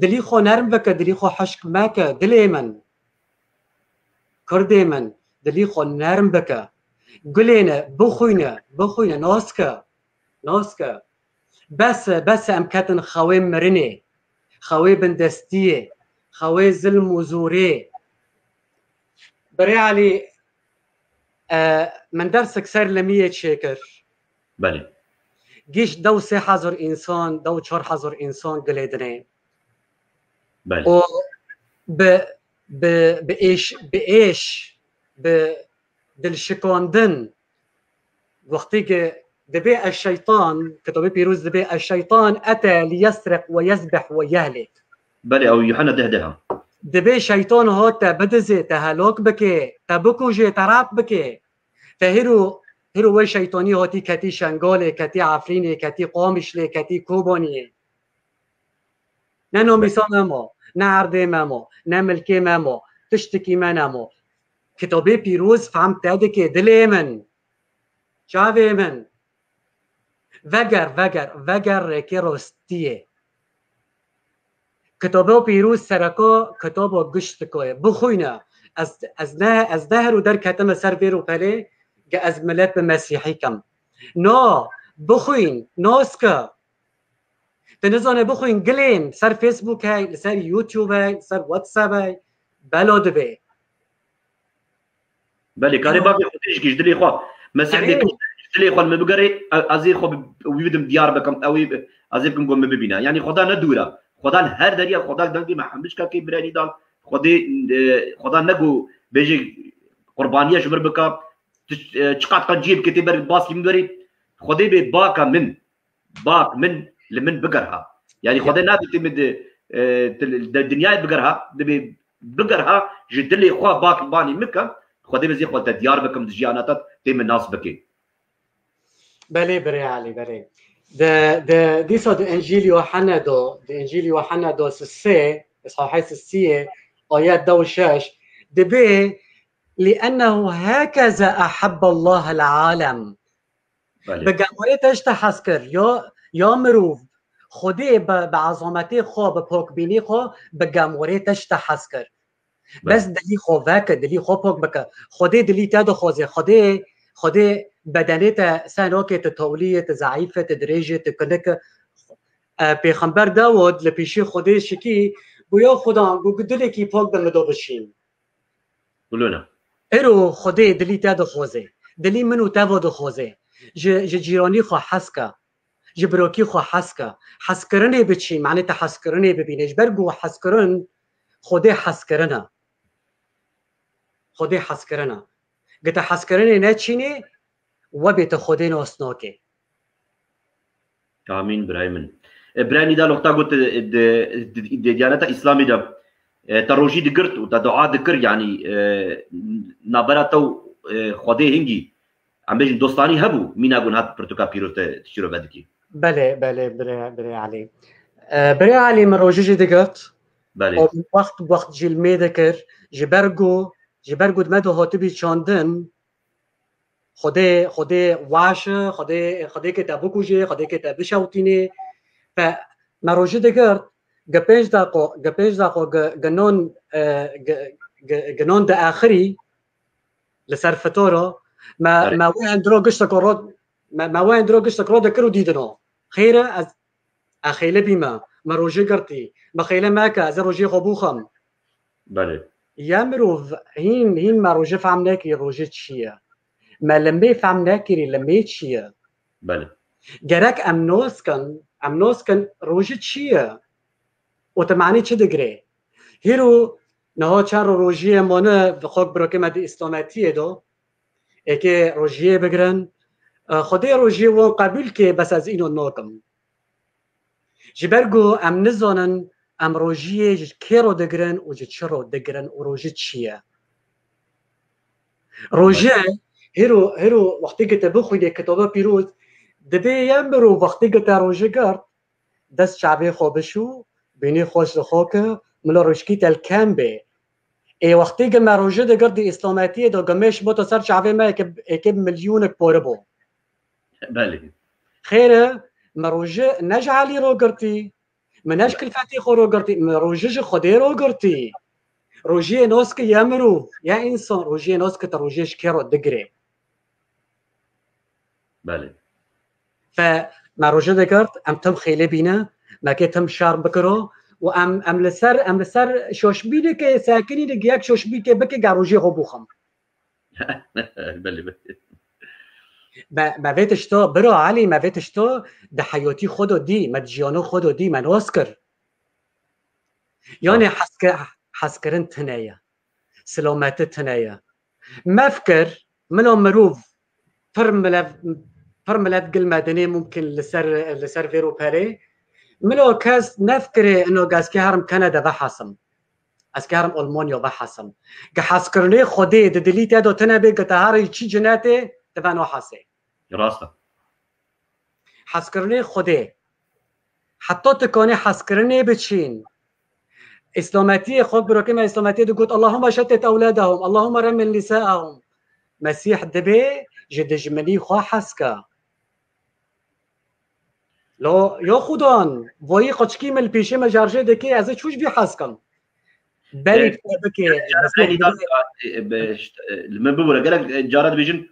Dilî xwe nerm bike, dilî xwe hişk meke, dilê min. Kurdê min, dilî xwe nerm bike. Gulêne, bixwîne, bixwîne, nas ke. Nas ke. Bes e, bes e em ketin xewê mirinê, xewê bindestiyê, xewê zilm û zorê. Birê Elî, e, min dersek ser limiyê çêkir. Belê. Giş dew sê hezar însan, dew çar hezar însan gilê dinê. Belê. û bi, bi, bi êş, bi êş, bi dilşikandin, wextî ki dibê eşşeytan, Kitabê Pîroz dibê eşşeytan ete liyesriq we yezbeh we yehlêk. Belê, ew Yuhanna deh deh e. Dibê şeytan hat te bidizê, te helak bike, te bikuje, te rap bike. Te hiro, hiro wê şeytanî hatî ketî Şengalê, ketî Efrînê, ketî Qamişlê, ketî Kobaniyê. Ne namîsa me ma, ne erdê me ma, ne milkê me ma, tiştikî me nema. Kitabê Pîroz fehm te dike, dilê min, çavê min. Veger, veger, veger rêkê rostiyê. Kitaba Pîroz sereka kitaba giştika ye. Bixwîne. Ez, ez ne, ez ne her û derketime ser vê rûpelê, ge ez milet bi Mesîhî kim. Na, bixwîn, nas ke. Tu nizane bixwîn gilên ser Facebook hey, li ser YouTube hey, li ser WhatsApp hey, bela divê. Belê, karê bavê xwe tê jikî ji dilê xwe. Mesîh Erê. Dê ji dilê xwe li min bigerê, e, ez ê xwe bi-, wî bidim diyar bikim, ew ê bi-, ez ê bikim ku min bibîne. Yanî Xweda ne dûr e. Xweda li her derî ye, Xweda dengê me hemû ji kekê birerî dan. Xwedê, e, Xweda ne ku bêje qurbaniye ji vir bika, tu, e, çiqat qenciyê bike tê ber baskî min werî. Xwedê bê baka min. Bak min li min bigerha. Yanî Xwedê nabê tê min di, e, di, di dinyayê bigerha, dibê bigerha ji dilê xwe bak banî min ke, Xwedê min zê xwe te diyar bikim di jiyana te tê min nas bikê. Belê birê Elî, belê. Di, di, dîsa di Încîl Yohanne do, di Încîl Yohanne do sisê, îshahê sisiyê, ayet da û şeş, dibê, "Li ennehu hekeze ehebbe Allahel alem." Belê. Bi gemorê te ji te hez kir, ya, ya mirov, Xwedê bi, bi ezametê xwe, bi pokbînî xwe, bi gemorê te ji te hez kir. Belê. Bes dilî xwe veke, dilî xwe pok bike. Xwedê dilî te dixwaze, Xwedê, Xwedê bedenê te sen okê, tu tewlî yê, tu zeîf e, tu dirêj e, tu kinik e. E, Pêxember Dawud li pêşî Xwedê şikî, got, "Ya Xuda, got, dilekî pok bi min de bişîn." Bilona. Îro Xwedê dilî te dixwaze. Dilî min û te ve dixwaze. Ji, ji cîranî xwe hez ke. Ji birokî xwe hez ke. Hezkirinê biçî, manê te hezkirinê bibîne. Ji ber ku hezkirin, Xwedê hezkirin e. Xwedê hezkirin e. Gi te hezkirinê neçînê, we bê te Xwedê nas nake. Amîn birayê min. E, Birayê Nîdal wexta got, e, di, di, di diyaneta Îslamî de, e, te rojî digirt û te dua dikir, yanî, e, navbera te û, e, Xwedê hingî, em bêjin dostanî hebû, mîna gon hat pirtûka pîroz te şîrove dikî. Belê, belê, birê, birê Elî. E, birê Elî, min rojî jî digirt. Belê. Û wext, wext jî li mê dikir. Ji ber ku, ji ber ku me de hatibî çandin, Xwedê, Xwedê weş e, Xwedê, Xwedê ke te bikujê, Xwedê ke te bişewtînê. Fe, me rojî digirt, gi pênc deqo, gi pênc deqo, gi, gi non, e, gi, gi, gi non diaxirî li ser fitoro, me, Belê. me wê endiro giştek ro, me, me wê endiro giştek ro dikir û dîdino. Xêr e, ez, e, xêle bîme, me rojî girtî, me xêle meke, ez ê rojiyê xwe bûxim. Belê. Ya mirov hîn, hîn me rojî fehm nekirî, rojî çi ye? Me li mê fehm nekirî, li mê çi ye? Belê. Gerek em nos kin, em nos kin rojî çi ye? Û te manî çi digire? Hîro niha çend ro-, rojiyê mane, bi xwe birokê me di îslametiyê de, êkê rojiyê bigirin, e, Xwedê rojiyê wan qebûl ke, bes ez îno nakim. Ji ber ku em nizanin em rojiyê ji kê re digirin û ji çi re digirin û rojî çi ye? Rojî, hêro, hêro wextê ku te bixwînê kitaba pîroz, dibê ya mirov wextê ku te rojî girt, dest çavê xwe bişû, bînî xweş li xwe ke, mila rojkî te li kem bê. Ê wextê ku me rojî digirt di îslametiyê de, ku mêş boto ser çavê me, êkê, êkê milyonek pore bû. Belê. Xêr e, me rojî ne ji Elî ro girtî, me ne ji kilfetê xwe ro girtî, me rojî ji Xwedê ro girtî. Rojiyê nas ke ya mirov, ya însan, rojiyê nas ke te rojiyê ji kê ro digirê. Belê. Fe me rojî digirt, em tim xêlê bîne, me kê tim şer bikiro û em, em li ser, em li ser şoşbîneke sekinî de yek şoşbînke bike, ga rojiyê xwe bûxim. Belê, belê. Me, me vê tişto, biro Elî, me vê tişto di heyatî xwe de dî, me di jiyana xwe de dî, me nas kir. Yanî Rast. hezki-, hezkirin tune ye. Silameti tune ye. Mefkir, mila mirov pir milet, pir milet gil me dinê mumkin li ser, li ser vêro perê. Mila kes nefkirê ino ez kê herim Kanada vehesim. Ez kê herim Almanya vehesim. Ke hezkirinê Xwedê di dilî te de tune bê, ke te herî çi cinetê, te ve nahesê. Rast e. Hezkirinê Xwedê. Heta tu kanê hezkirinê biçîn. Îslametiyê xwe, birokê me Îslametiyê digot, "Allahumma şettet ewladahum, Allahumma remmin nisaahum." Mesîh dibê ji dijminî xwe hez ke. Lo, yo xudan, voyî qoçikî min li pêşê me şarjê dike, ez ê çû ji vî hez kim? Berî E, te bike, e, Mesîh Nîdal, dibê. e, be, işte, e, li min bibûre. Gelek, e, cara dibêjin,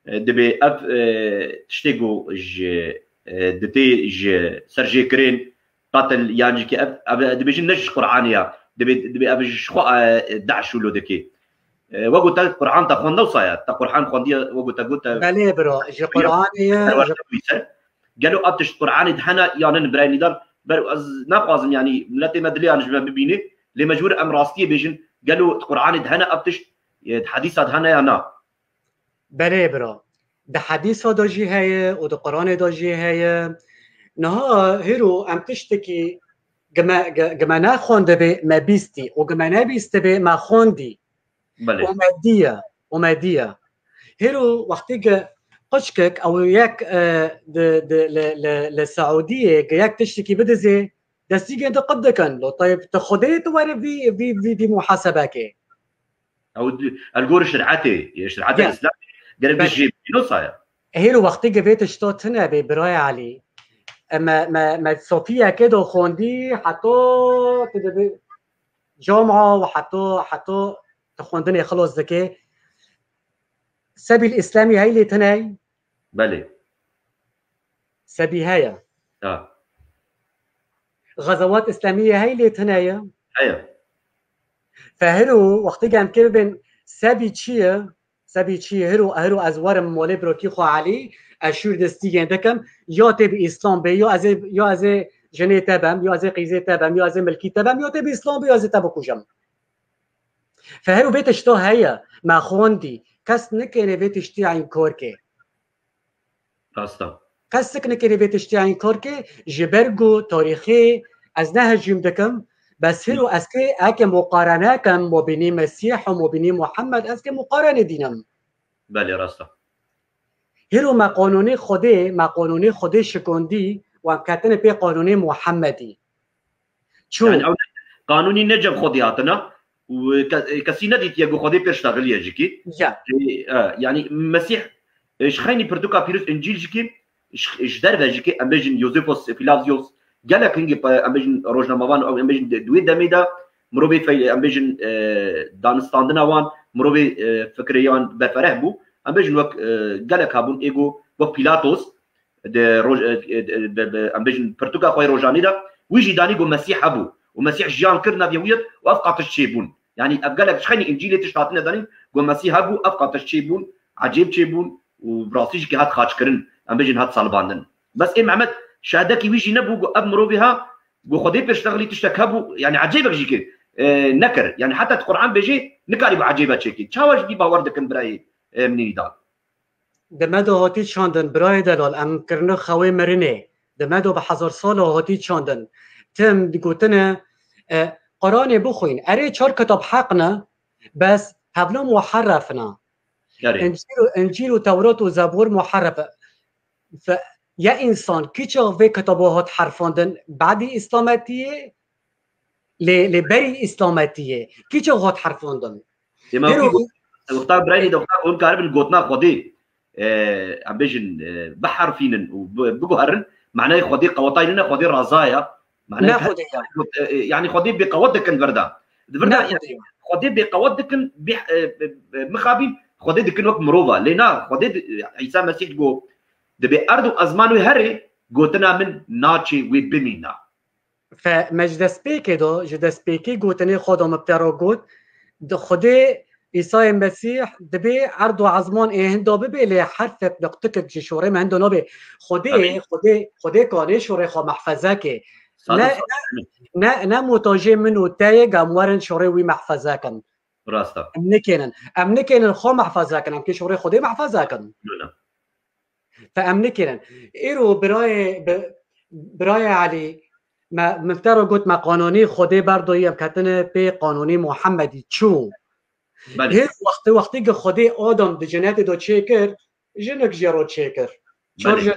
e, dibê ev, e, tiştê ku ji, e, ditê ji ser jê kirên qatil yan jî ki ev, ev, dibêjin ne ji Qur'anê ya. Dibê, dibê ev ji xwe, e, DAIŞ û lo dikê. E, wek ku te Qur'an te xwend wisa ya. Te Qur'an xwendiye, wek ku te got te Belê biro, ji Qur'anê ye, ji Gelo ev tişt Qur'anê de hene yan nin birayê Nîdal? Ber ez naxwazim, yanî, miletê me dilê yan ji me bibîne. Lê mecbûr em rastiyê bêjin. Gelo di Qur'anê de hene ev tişt, e, di hedîsa de hene ya na? Belê bira. Di hedîsa de jî heye û di Qur'anê de jî heye. Niha hêro em tiştekî gi me, gi, gi me nexwendibe me bîstî û gi me nebîstibe me xwendî. Belê. Û me diye, û me diye. Hêro wextê ke qişkek ew yek, e, di, di, li, li, li Seûdiyê ke yek tiştekî bidizê, destîgên te qut dikin. Lo tayb, te Xwedê tu were vî, vî, vî, vî muhasebekê. Ew di, el gor şer'etê, şer'eta Îslamê, gerek Belê. Dijî bîno saya. Hêro wextê ke vê tişta tune bê, birayê Elî. E, me, me, me sofiyeke do xwendî, heto tu dibi cama û heto, heto tu xwendinê xilos dike. Sebîl Îslamî hey lê tune? Belê. Sebî heye. Ha. Xezewat Îslamî hey lê tune ye? Heye. Fe hiro wextê em kê bibên sebî çi ye? Sebî çi ye? Hiro, hiro ez werim molê birokî xwe Elî, ez şûr destîgên dikim, ya tê bi Îslam bê, ya ez ê, ya ez ê jinê te bem, ya ez ê qîzê te bem, ya ez ê milkî te bem, ya tê bi Îslam bê, ya ez ê te bikujim. Fe hiro vê tişta heye, me xwendî, kes nikêne vê tiştî înkor kê. Rast e. Kesik nikirê vê tiştiya înkar ke, ji ber ku tarîxê ez ne hejîm dikim, bes hiro ez kê eke muqarene kem mobînî Mesîh û mobînî Muhammed, ez kê muqarene dînim. Belê, rast e. Hiro me qanûnê Xwedê, me qanûnê Xwedê şikondî û em ketine pê qanûnê Muhammedî. Çû. Yani, ew qanûnî ne cem Xwedê hatina û ke-, kesî nedîtiye ku Xwedê pêş daxiliye jikî. Ya. Ê, e, yani, Mesîh, e, ji xeynî pirtûka pîroz Încîl jikî, ji, ji derve jikî, em bêjin Yosefos Flavius, gelek hingî pe-, em bêjin rojnamevan, em bêjin di, di wê demê de mirovê fe-, em bêjin, e, danistandina wan, mirovê, e, fikirê wan berfereh bû. Em bêjin wek, e, gelek habûn êgo, wek Pilatos, di roj-, e, e, e, bi, bi, em bêjin pirtûka xwe yê rojanî de, wî jî danî ku Mesîh hebû û Mesîh jiyan kir nav wî û ev qatiş çêbûn. Yani ev gelek ji xeynî Încîlê tişt hatine danîn ku Mesîh hebû, ev qatiş çêbûn, ecêb çêbûn û bi rastî jî ki hat xaçkirin, em bêjin hat salibandin. Bes ê Mehmet şahdekî wî jî nebû ku ev mirovî ha ku Xwedê pêştexilî tiştek hebû, yani ecêbek jî ki, e, nekir. Yani heta tu Quran bêjê, nikarî bi ecêbe çêkî. Çawa ji dî bawer dikin birayê, e, min nîdan? Di me de hatî çandin, birayê delal, em kirine xewê mirinê. Di me de bi hezar sala hatî çandin. Tim digotine, e, Quranê bixwîn. Erê, çar kitab heq ne, bes hevno muherref ne. Erê. Încîl û, Încîl û Tewrat û Zebûr muherref e. Fe-, ya însan kî çax vê kitabo hat herfandin? Badî îslametiyê, lê, lê berî îslametiyê kî çax hat herfandin? Ema Hero wextî got-, wexta birayê de wexta hûn karibin gotina Xwedê, e, em bêjin, e, biherfînin û bi-, biguherin, manayê Xwedê qewetayî nîne, Xwedê raza ya. Manayê Ne ke-, Xwedê ya. got-, e, e, yani Xwedê bêqewet dikin vir de. Di vir de Ne yani Xwedê ya. Xwedê bêqewet dikin, bê-, e, e, e, mixabîn Xwedê dikin wek mirova. Lê na, Xwedê di-, Îsa Mesîh got, dibê erd û ezman wê herê, gotina min naçê wê bimîna. Fe me ji destpêkê de, ji destpêkê gotinê xwe de me bi te re got, di Xwedê Îsayê Mesîh dibê erd û ezman ê hinda bibe, lê herfek, nuqtikek ji şorê me hinda nabe. Xwedê, Amîn. Xwedê, Xwedê kanê şorê xwe mehfeze ke. Sade Ne, sade. ne, ne, ne mutajê min û te ye, gam werin şorê wî mehfeze kin. Rast e. Em nikênin. Em nikênin xwe mehfeze kin, em kê şorê Xwedê mehfeze kin. Luna. Fe em nikênin. Îro birayê, bi-, birayê Elî, me, min te re got me qanûnî Xwedê berdoyî, em ketine pê qanûnî Muhammedî. Çû? Belê. Hê wextê, wextê ki Xwedê Adam di cenetê de çêkir, jinik jê re çêkir. Çar Belê. jin,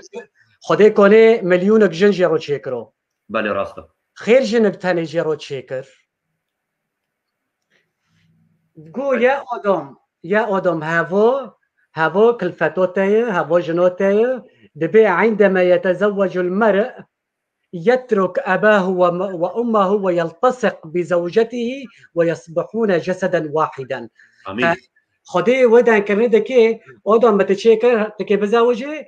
Xwedê konê milyûnek jin jê re çêkiro. Belê, rast e. Xêr jinik tenê jê re çêkir. Go ye Adam, ye Adam hevo, hevo kilfeto te ye, hevo jino te ye, dibê عندما يتزوج المرء يترك أباه وم-، وأمه ويلتصق بزوجته ويصبحون جسدا واحدا. Amîn. Fe-, Xwedê wê denkirinê dike, Adam bi te çêkir, tu kê bizewicê,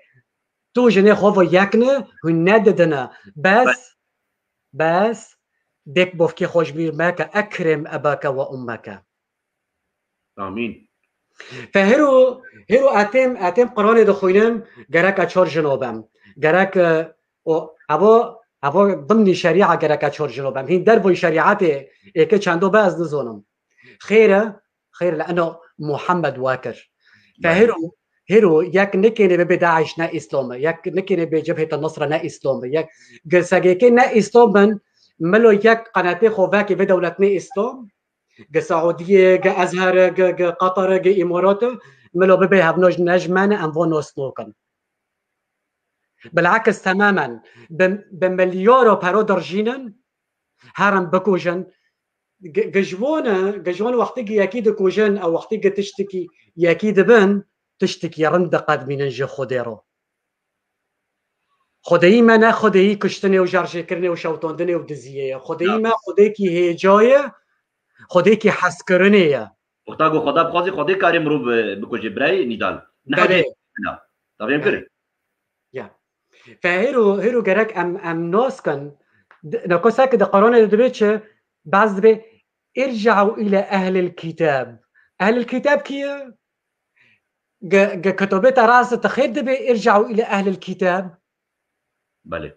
tu jinê xwe ve yek ne, hûn nedidine. Bes, Bes. bes, dek bovkê xwe ji bîr meke, ekrem ebake ve ummeke. Amîn. Fe hero, hero etêm, etêm Quranê dixwînim, gerek e çar jino bem. Gerek, e, o, evo, evo dimnî şerîa gerek e çar jino bem. Hîn dervoy şerîatê êke çendo be ez nizonim. Xêr e, xêr le eno Muhammed wekir. Fe Belê. hero, hero yek nikêne bibe DAIŞ ne Îslam e. Yek nikêne be Cebheta Nusra ne Îslam e. Yek girsegêkê ne Îslam bin, milo yek qenatê xwe vekê vê dewlet ne Îslam. Gi Saudiyê, gi Ezherê, gi, gi Qatarê, gi Îmaratê, milo bibe hevno ji ne ji me ne, em van nas nakin. Bilakis temamen, bi, bi milyara pero dirjînin, herin bikujin. Gi, gi ji wan e, gi ji wan wextî gi yekî dikujin, ew wextî gi tiştekî yekî dibin, tiştekî rind diqedmînin ji Xwedê re. Xwedeyî me ne xwedeyî kuştinê û jarjêkirinê û şewtandinê û diziyê ye. Xwedeyî Ya. me xwedekî hêca ye, xwedekî hezkirinê ye. Wexta ku Xweda bixwazî, Xwedê karê mirov bi-, bikuje birayê Nîdal. Ne Belê. xwedê na. Tavê em Belê. kir? Ya. Fe hêro, hêro gerek em, em nas kin. D-, nako seke di Qur'anê de dibê çi? Baz dibê, "Irci'u ile ehlil kitab." Ehlil kitab kî ye? Ge, ge kitabê te rast te xêr dibe, "Irci'u ile ehlil kitab." Belê.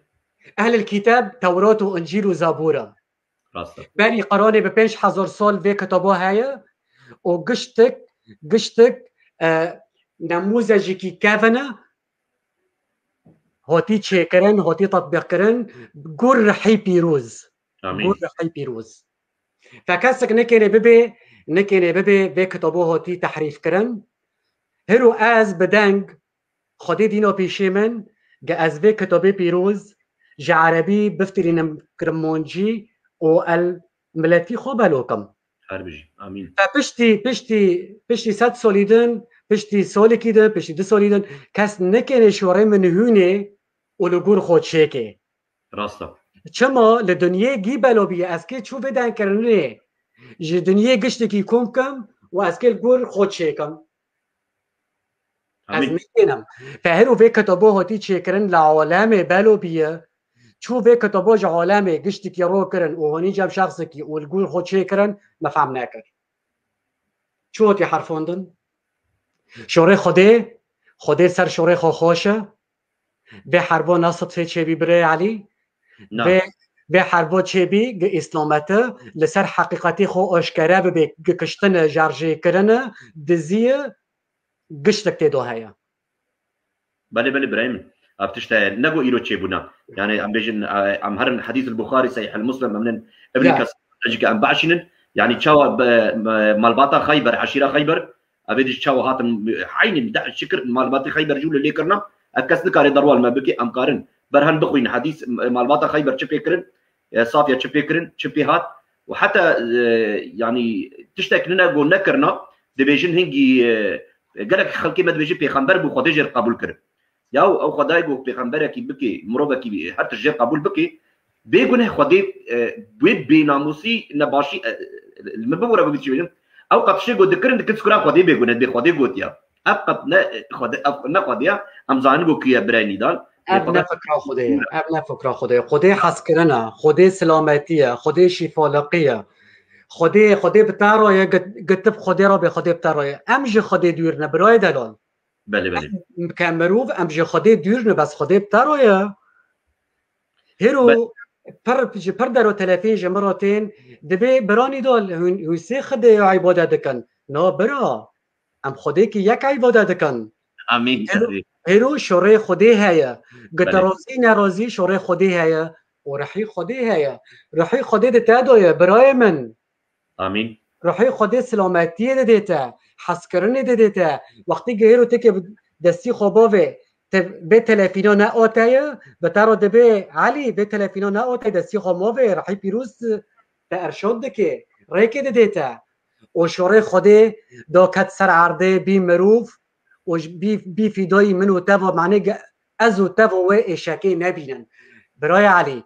Ehlil kitab, Tewrat û Încîl û Zabûr e. Rast e. Berî Qur'anê bi pênc hezar sal vê kitabo heye û giştik, giştik, e, nemûzecikî kevin e. hotî çêkirin, hotî tatbîqkirin, gur rihî pîroz. Amîn. Gur rihî pîroz. Fe kesek nikêne bibê, nikêne bibê vê kitabo hotî tehrîfkirin. Hiro ez bi deng Xwedê dîna pêşê min, ge ez vê kitabê pîroz ji erebî biftirînim kirmancî û el miletî xwe belo kim. Her bijî. Amîn. Te piştî, piştî, piştî sed salî din, piştî salekî din, piştî du salî din, kes nikêne şorê min hûnê û li gor xwe çêkê. Rast e. Çima li dinyê gî belo bîye, ez kê çû vê dengkirinê ji dinyê giştekî kom kim û ez kê li gor xwe çêkim. Ez Amîn. Nêkênim. Fehir û vê kitabo hotî çêkirin li alemê belo bîye. Çû vê kitabo ji alemê giştekî ro kirin û honî cem şexsekî û li gor xwe çêkirin, me fehm nekir. Çû hotî herfandin? Şorê Xwedê, Xwedê ser şorê xwe xweş e. Vê herbo ne sitfê çêbî birê Elî. Na. Vê, vê herbo çêbî gi îslameti li ser heqîqetê xwe aşkere bibê, gi kiştine, jarjêkirine, diziye, giştek tê do heye. Belê, belê, birayê min. Ev tişt heye. Ne ku îro çêbûna. Yani, em bêjin, e, em herin Hedîs el Buxarî, Sahîh el Muslim, em nin Evlî Ya. Kes, jî ke em biaşînin. Yani, çawa be, me, malbata Xeyber, eşîra Xeyber, ev ê dî çawa hatin, heynî de şikir malbatê Xeyber jû li lê kirina. Ev kes nikare derwal me bike, em karin. Berhen bixwîn Hedîs, e, malbata Xeyber çi pê kirin, e, Safiye çi pê kirin, çi pê hat. Û heta, e, yani, tiştek nine go nekirina, dibêjin hingî, e, gelek xelkê me dibêjin pêxember bû, Xwedê jê qebûl kir. Ya ew Xwedayê go pêxemberekî bike, mirovekî her tişt jê qebûl bike, bêguneh Xwedê, e, wê bênamûsî, nebaşî, e, li min bibûre, bibî çi bêjim. Ew qet tiştê go dikirin, dikin skura Xwedê bêguneh, dibê Xwedê gotiya. Ev qet ne, e, Xwedê, ev ne Xwedê ya, em zanin go kî ye birayê Nîdal. Ev Xwedê ne fikra Xwedê ye. Ev ne fikra Xwedê ye. Xwedê hezkirin e. Xwedê silametî ye. Xwedê şîfaliqî ye. Xwedê, Xwedê bi te re ye, git-, gitib Xwedê re bê, Xwedê bi te re ye. Em ji Xwedê dûr ne, birayê delal. Belê, belê. Em, ke mirov, em ji Xwedê dûr ne, bes Xwedê bi te re ye. Hêro Be- pir, ji pir der û telefên ji min re tên, dibê bira Nîdal, hûn, hûn sê Xwedê îbade dikin. Na bira. Em Xwedêkî yek îbade dikin. Amîn. Hêro, hêro şorê Xwedê heye. Gite Belê. Razî nerazî şorê Xwedê heye. Û rihî Xwedê heye. Rihî Xwedê di te de ye, birayê min. Amîn. Rihî Xwedê silametiyê didê te. Hezkirinê didê te. Wextî gihêro têkê bi destî xwe bavê, te vê telefîna ne ate ye, bi te re dibê, Elî, vê telefîna ne ate, destî xwe mavê, rihî pîroz te erşad dike. Rêkê didê te. Û şorê Xwedê da ket ser erdê, bî mirov û ji bî, bî fîdayî min û te ve, manê ge-, ez û te ve wê êşekê nebînin. Birayê Elî,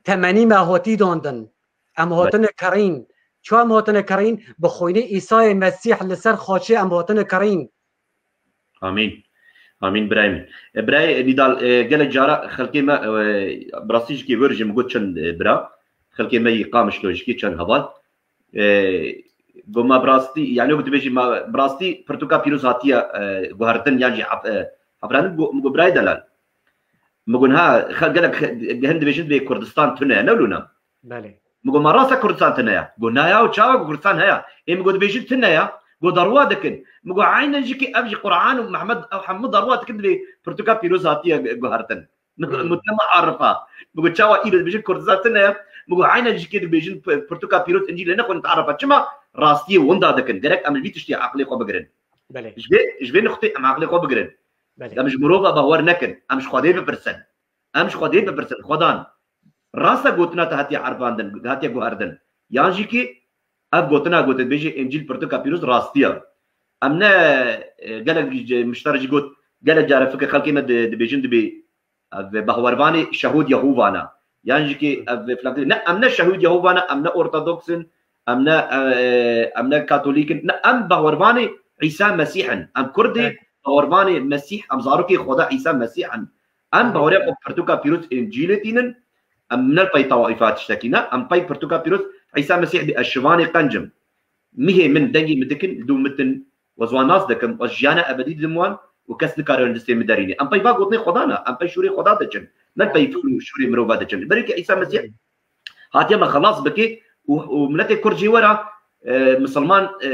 temenî me hatî dandin. Em Be- hatine kerîn. Çi em hatine kerîn? Bi xwînê Îsayê Mesîh li ser xaçê em hatine kerîn. Amîn. Amîn birayê min. E, birayê Nîdal, e, gelek cara xelkê me, e, bi rastî jikê wir jî min got çend, e, bira. Xelkê me yî Qamişlo jikê çend heval. E, go ma bi rastî, yani wek dibêjî ma bi rastî pirtûka pîroz hatiye, e, guhertin yan jî hef-, e, hevranin go, go birayê delal. Min got ha, xel gelek xe-, hin dibêjin divê Kurdistan tune ye, ne wilo ne? Belê. Min got ma rast e Kurdistan tune ye? Got na ya, û çawa ku Kurdistan heye? Ê min got dibêjin tune ye, got derwa dikin. Min got aynen jikê ev jî Quran û Mehmed ev hemû derwa dikin divê pirtûka pîroz hatiye guhertin. Min got Hmm. min te ma arifa. Min got çawa îro dibêjin Kurdistan tune ye? Min got aynen jikê dibêjin p-, pirtûka pîroz Încîlê nexwin te arifa. Çima rastiyê winda dikin? Gerek em li vî tiştî aqilê xwe bigirin. Belê. Ji vê, ji vê nuqtê em aqilê xwe bigirin. Belê. Em ji mirova bawer nekin. Em ji Xwedê bipirsin. Em ji Xwedê bipirsin. Xwedan, rast e gotina te hatiye erfandin, hatiye guherdin? Yan jî kî ev gotina gotin, dibêje Încîl pirtûka pîroz rastiye. Em ne, e, gelek ji mişter jî got, gelek care fikir xelkê me di-, dibêjin dibê ev behwervanê şehûd Yehûva ne. Yan jî kî ev filan ne, em ne şehûd Yehûva ne, em ne ortodoks in, em ne, e, em ne katolîk in. Ne, em behwervanê Îsa Mesîh in. Em Kurd ê, Evet. behwervanê Mesîh, em zarokê Xweda Îsa Mesîh in. Em Evet. behweriya xwe pirtûka pîroz Încîlê tînin, em ne pey tawaifa tiştekî ne, em pey pirtûka pîroz Îsa Mesîh bî ez şivanê qenc im. Mihê min dengê min dikin, li dû mitin, ez wan nas dikim, ez jiyana ebedî didim wan û kes nikare li destê min derîne. Em pey va gotinê Xweda ne, em pey şûrê Xweda diçin. Ne pey fikir û şûrê mirova diçin. Berê ke Îsa Mesîh hatiye me xelas bike û, û miletê Kurd jê wera, e, misilman, e,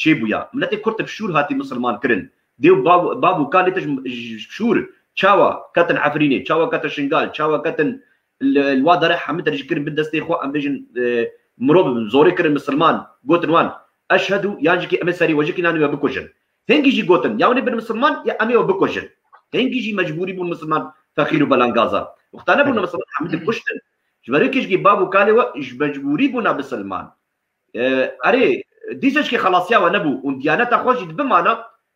çêbûya. Miletê Kurd bi şûr hatî misilman kirin. Dê û bav, bav û kalê te ji, ji şûr Çawa ketin Efrînê, çawa ketin Şingal, çawa ketin li, li wa derê hemî tercîh kirin bin destê xwe, em bêjin, e, mirov zorê kirin misilman, gotin wan, "Eşhedû", yan jî ki em ê serê we jî ki nanî we bikujin. Hingî jî gotin, "Ya hûn ê bin misilman, ya em ê we bikujin." Hingî jî mecbûrî bûn misilman feqîr û belangaza. Wexta nebûn misilman, hemî dikuştin. Ji ber wê kişkî bav û kalê we ji mecbûrî bûna misilman. E, erê, dîsa jî xelasiya we nebû û diyaneta xwe jî bimana,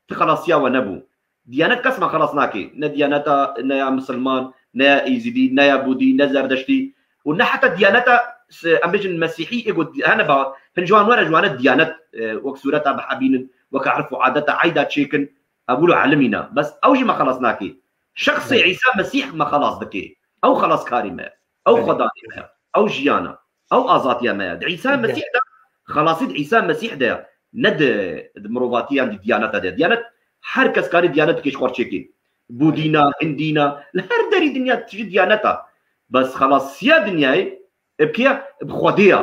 ti xelasiya we nebû. Diyanet kes me xelas nake. Ne diyaneta, ne ya misilman, ne ya êzidî, ne ya bûdî, ne zerdeştî û ne heta diyaneta s-, em bêjin mesîhî, ê got hene ba, hin ji wan were ji wane diyanet, e, wek sûreta bihabînin, wek erf û adeta eyda çêkin, ev wilo elimîne. Bes ew jî me xelas nake. Şexsê Belê. Îsa Mesîh me xelas dike. Ew xelaskarî me. Ew Belê. Xwedanê me. Ew jiyana. Ew azadiya me ye. Di Îsa Belê. Mesîh de, xelasî di Îsa Mesîh de ye. Ne di, di mirovatiyan di diyaneta de. Diyanet, her kes karî diyanet dike ji xwe çêkê. Bûdîna, hindîna, li her derî dinya tije diyaneta. Bes xelasiya dinyayê, e, bi kê ye? Bi Xwedê ye.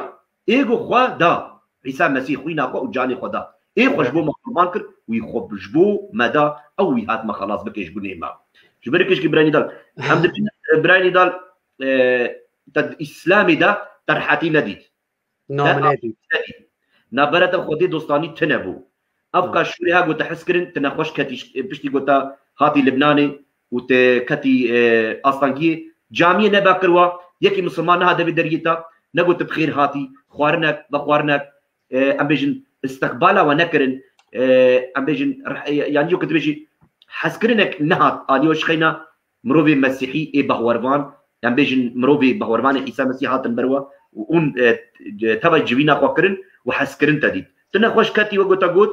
Ê got xwe da. Îsa Mesîh xwîna xwe û canê xwe da. Ê xwe ji bo me qurban kir, wî xwe ji bo me da, ew wî hat me xelas bike ji gunê me. Ji ber kişkî birayê Nîdal. Em dibînin, e, birayê Nîdal, e, te di Îslamê de te rehetî nedît. Nabine dît. Nabere te Xwedê dostanî tune bû. Ev Hı. ka şûrê ha gote hez kirin, tu nexweş ketî, piştî gote hatî Libnanê û te ketî, e, astangiyê. Camiyê nebe kir wa, yekî misilman neha devê deriyê te, negot bi xêr hatî, xwarinek, vexwarinek, e, em bêjin, istiqbala we nekirin, e, em bêjin, reh-, e, yanî yo ku dibêjî, hezkirinek nehat alî we ji xeyna, mirovê mesîhî ê behwervan, em bêjin mirovê behwervanê Îsa Mesîh hatin ber we û hûn, e, teva civîna xwe kirin û hezkirin te dît. Tu nexweş ketî we gota got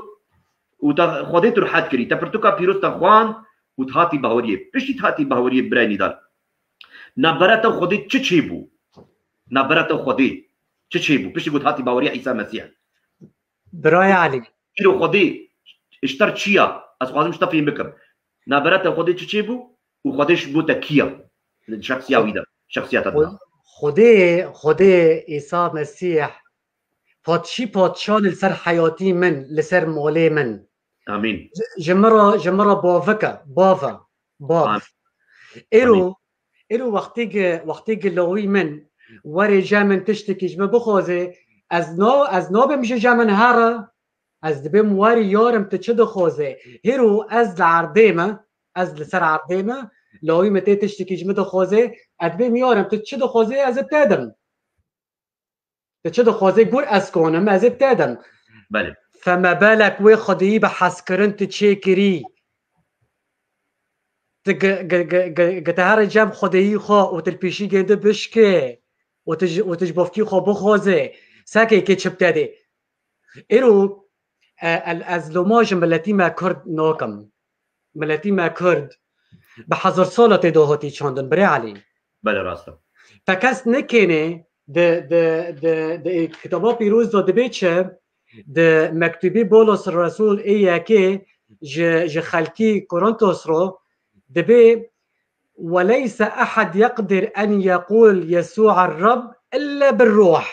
û te Xwedê tu rihet kirî. Te pirtûka pîroz te xwand û tu hatî behweriyê. Piştî tu hatî behweriyê birayê Nîdal. Nabera te Xwedê çi çêbû? Nabera te Xwedê çi çêbû? Piştî got hatî baweriya Îsa Mesîh. Birayê Elî. Îro Xwedê ji te re çi ya? Ez xwazim ji te fêm bikim. Nabera te Xwedê çi çêbû û Xwedê ji bo te kî ya? Şexsiya wî de, şexsiyeta te de. Xwedê, Xwedê Îsa Mesîh, padşî padşan li ser heyatî min, li ser malê min. Amîn. Ji, ji min re, ji min re bavik e, bav e, bav. Amîn. Êro, Amîn. Êro wextê ki, wextê ki lawî min were cem min tiştekî ji min bixwaze, ez na, ez nabim ji cem min here, ez dibêm werî yarim tu çi dixwaze. Hêro ez li erdê me, ez li ser erdê me, lawî min tê tiştekî ji min dixwaze, ez dibêm yarim tu çi dixwaze, ez ê te dim. Tu çi dixwazî gur ez konim, ez ê te dim. Belê. Feme belek wê xwediyî bi hezkirin tu çêkirî. Tu gi-, gi-, gi-, gi-, gi te here cem xwediyî xwe û tu li pêşî gêndi bişkê û tu ji, û tu ji bovkî xwe bixwazê. Sekê kê çi bi te dê. Îro, e, el-, ez loma ji miletî me Kurd nakim. Miletî me Kurd bi hezar sala tê de hatî çandin, birê Elî. Belê, rast e. Te kes nikêne di, di, di, di kitaba pîroz de dibê çi? Di mektubî Bolos Resûl ê yekê ji, ji xelkî Korintos ro dibê, "Weleyse ehed yeqdir en yeqûl Yesû er-Reb ille bir-ruh."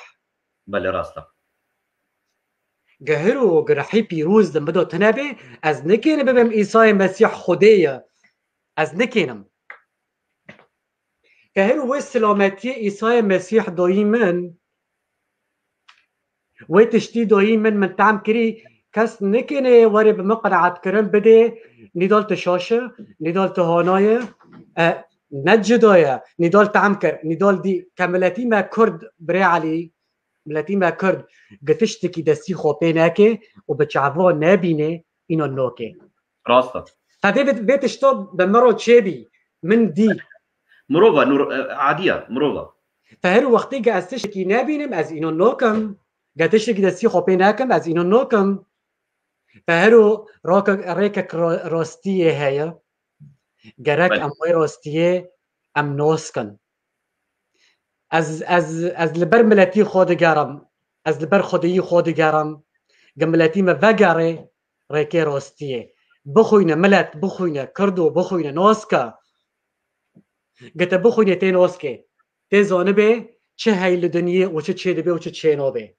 Belê, rast e. Gehiro girehî pîroz li min de tune bê, ez nikênim bibim Îsayê Mesîh Xwedê ye. Ez nikênim. Gehiro wê silametiyê Îsayê Mesîh dayî min, wê tiştî dayî min, min tehm kirî, kes nikêne were bi min qenaetkirin bidê, Nîdal tu şaş e, Nîdal tu hana ye, e, ne cida ye, Nîdal tehm kir, Nîdal dî, ke miletî me Kurd, birê Elî, miletî me Kurd gi tiştekî destî xwe pê neke û bi çavan nebîne, înan nake. Rast e. Te vê, vê tişta bi min re çêbî, min dî. Mirov e, nur, e, adî ye, mirov e. Te her wextê ge ez tiştekî nebînim, ez înan nakim. Ge tiştekî destî xwe pê nekim, ez înan nakim. Te her û rake-, rêkek ra-, rastiyê heye. Gerek Belê. Em wê rastiyê em nas kin. Ez, ez, ez li ber miletî xwe digerim. Ez li ber xwediyî xwe digerim. Ge miletî me vegerê rêkê rastiyê. Bixwîne milet, bixwîne Kurdo, bixwîne nas ke. Ge te bixwîne tê nas ke. Tê zanibê çi hey li dinyê û çi çêdibe û çi çênabe.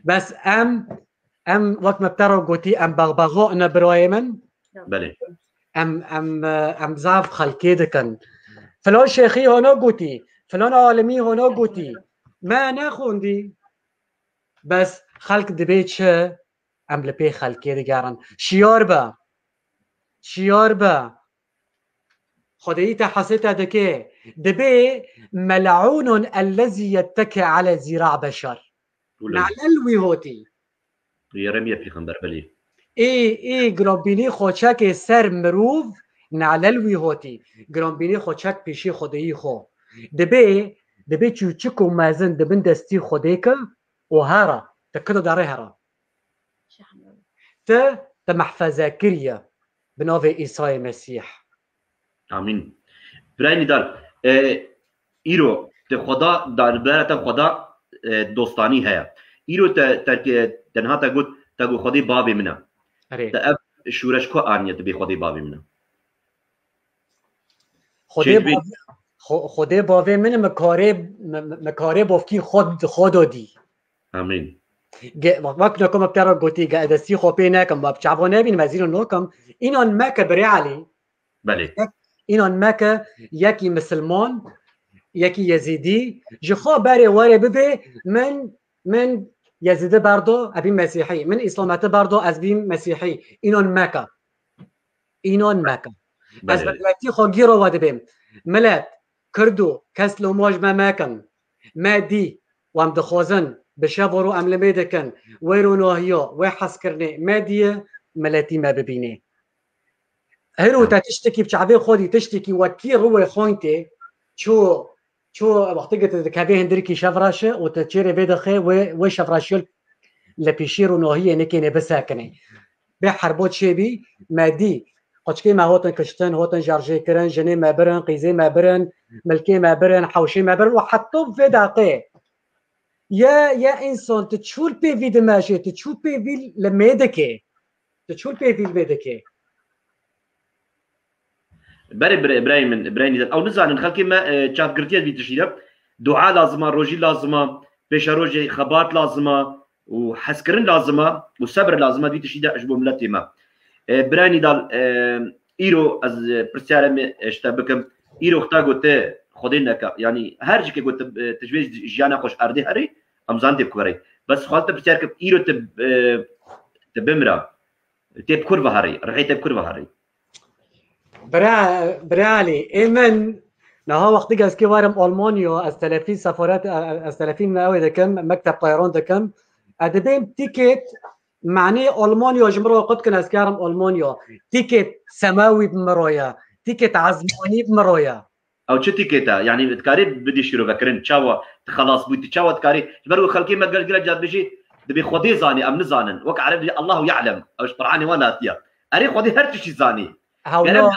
Bes em, em wek me bi te re gotî, em bexbexa ne birayê min. Belê. Em, em, e, em zaf xelkê dikin. Filan şêxî hona gotî, filan alimî hona gotî. Me nexwendî. Bes xelk dibê çi? Em li pê xelkê digerin. Şiyar be. Şiyar be. Xwedêyî te hesê te dike. Dibê mel'ûnun ellezî yetteke ele zîra beşer. Wilo. Nalel wî hotî. Yeremiye pêxember, belê. Ê, ê giranbînî xwe çekê ser mirov, nalel wî hotî. Giranbînî xwe çek pêşî Xwedêyî xwe. Dibê, dibê çûçik û mezin di bin destî Xwedê ke û hera, te kido derê hera. Te, te mehfeze kiriye bi navê Îsayê Mesîh. Amîn. Birayê Nîdal, e, îro te Xweda, darbera te Xweda, e, dostanî heye. Îro te, te, te niha te got, te got Xwedê bavê min e. Erê. Te ev şûreş ku aniye tu bê Xwedê bavê min e? Xwedê Çêdibê. Bav-, Xwe-, Xwedê bavê min e, me karê, me, me, me karê bavkî xwe, xwe dodî. Amîn. Ge-, wek, wek nako me pera gotî, ge destî xwe pê nekim, me bi çava nebînim, ez îro nakim. Înan meke birê Elî. Belê. Înan meke, yekî misilman, yekî yezîdî. Ji xwe berê were bibê, min, min yezîdî berdo, ez bîm mesîhî. Min îslameti berdo, ez bîm mesîhî. Înan meke. Înan meke. Ez Belê. bi miletî xwe gîro we dibêm. Milet, Kurdo, kes loma ji me mekin. Me dî, û em dixwazin, bi şev û rû em li mêdikin, wê ronahiya, wê hezkirinê, me dîye, miletî me bibînê. Hiro te tiştekî bi çavê xwe dî, tiştekî wekî rûyê xweyn tê, ço, ço wextê ke tu dikevê hindirkî şevreşe û tu çêrê vê dixê, wê, wê şevreşiyê li pêşî ronahiyê nikêne bisekinê. Bê herbo çêbî, me dî. Qoçkê me hotin kiştin, hotin şerjê kirin, jinê me birin, qîzê me birin, milkê me birin, hewşê me birin û heta vê deqê. Ye, ye însan, tu çûl pêvî dimeşê, tu çûl pêvî li mêdikê. Tu çûl pêvî li mêdikê. Berê bire-, birayê min, birayê Nîdal. Ew nizanin, xelkê me, e, çavgirtiye vî tiştî de. Dua lazim a, rojî lazim a, pêşerojê xebat lazim a û hezkirin lazim a û sebir lazim a vî tiştî de ji bo miletê me. E, birayê Nîdal, e, îro ez, e, pirsyarê me, e, ji te bikim. Îro xta got te Xwedê neke. Yanî her jikê got te, e, tu ji vê jiyana xwe ji erdê herî, em zan tê ku herî. Bes xwe te pirsyar kim, îro te, e, te bimira. Tê bi kur ve herî, rihê te bi kur ve herî. Bira, bira Elî, ê min, niha wextî ez kê werim Almanya, ez telefî sefaret, ez telefî me ew ê dikim, mekteb tayran dikim. Ez dibêm tîkêt, manê Almanya ji min re qut kin, ez kerim Almanya. Tîkêt semawî bi min re ye, tîkêt ezmanî bi min re ye. Ew çi tîkêt e? Yanî dikarî bidî şîrovekirin, çawa tu xelas bûyî, tu çawa dikarî? Ji ber ku xelkê me gel gile car dibêjî, dibê Xwedê zanî, em nizanin. Wek Ereb dibêjî, "Allahu ya'lem." Ew ji Qur'anê wan hatiye. Erê Xwedê her tiştî zanî. Hewna. Gerek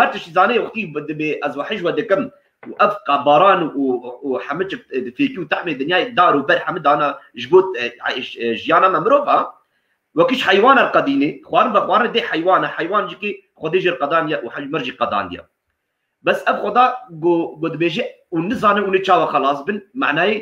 her tiştî zanî, wextî dibê ez wehî ji we dikim û ev qabaran û, û hemû çi, e, fêkî û tehmê dinyayê dar û ber hemû dana ji bo, e, e, jiyana me mirov a. Wekî ji heywan er qedînê, xwarin vexwarin dê heywan e, heywan jikî Xwedê jê qedandiye û hej mir jî qedandiye. Bes ev Xweda go, go dibêje û nizane û ne çawa xelas bin, manayê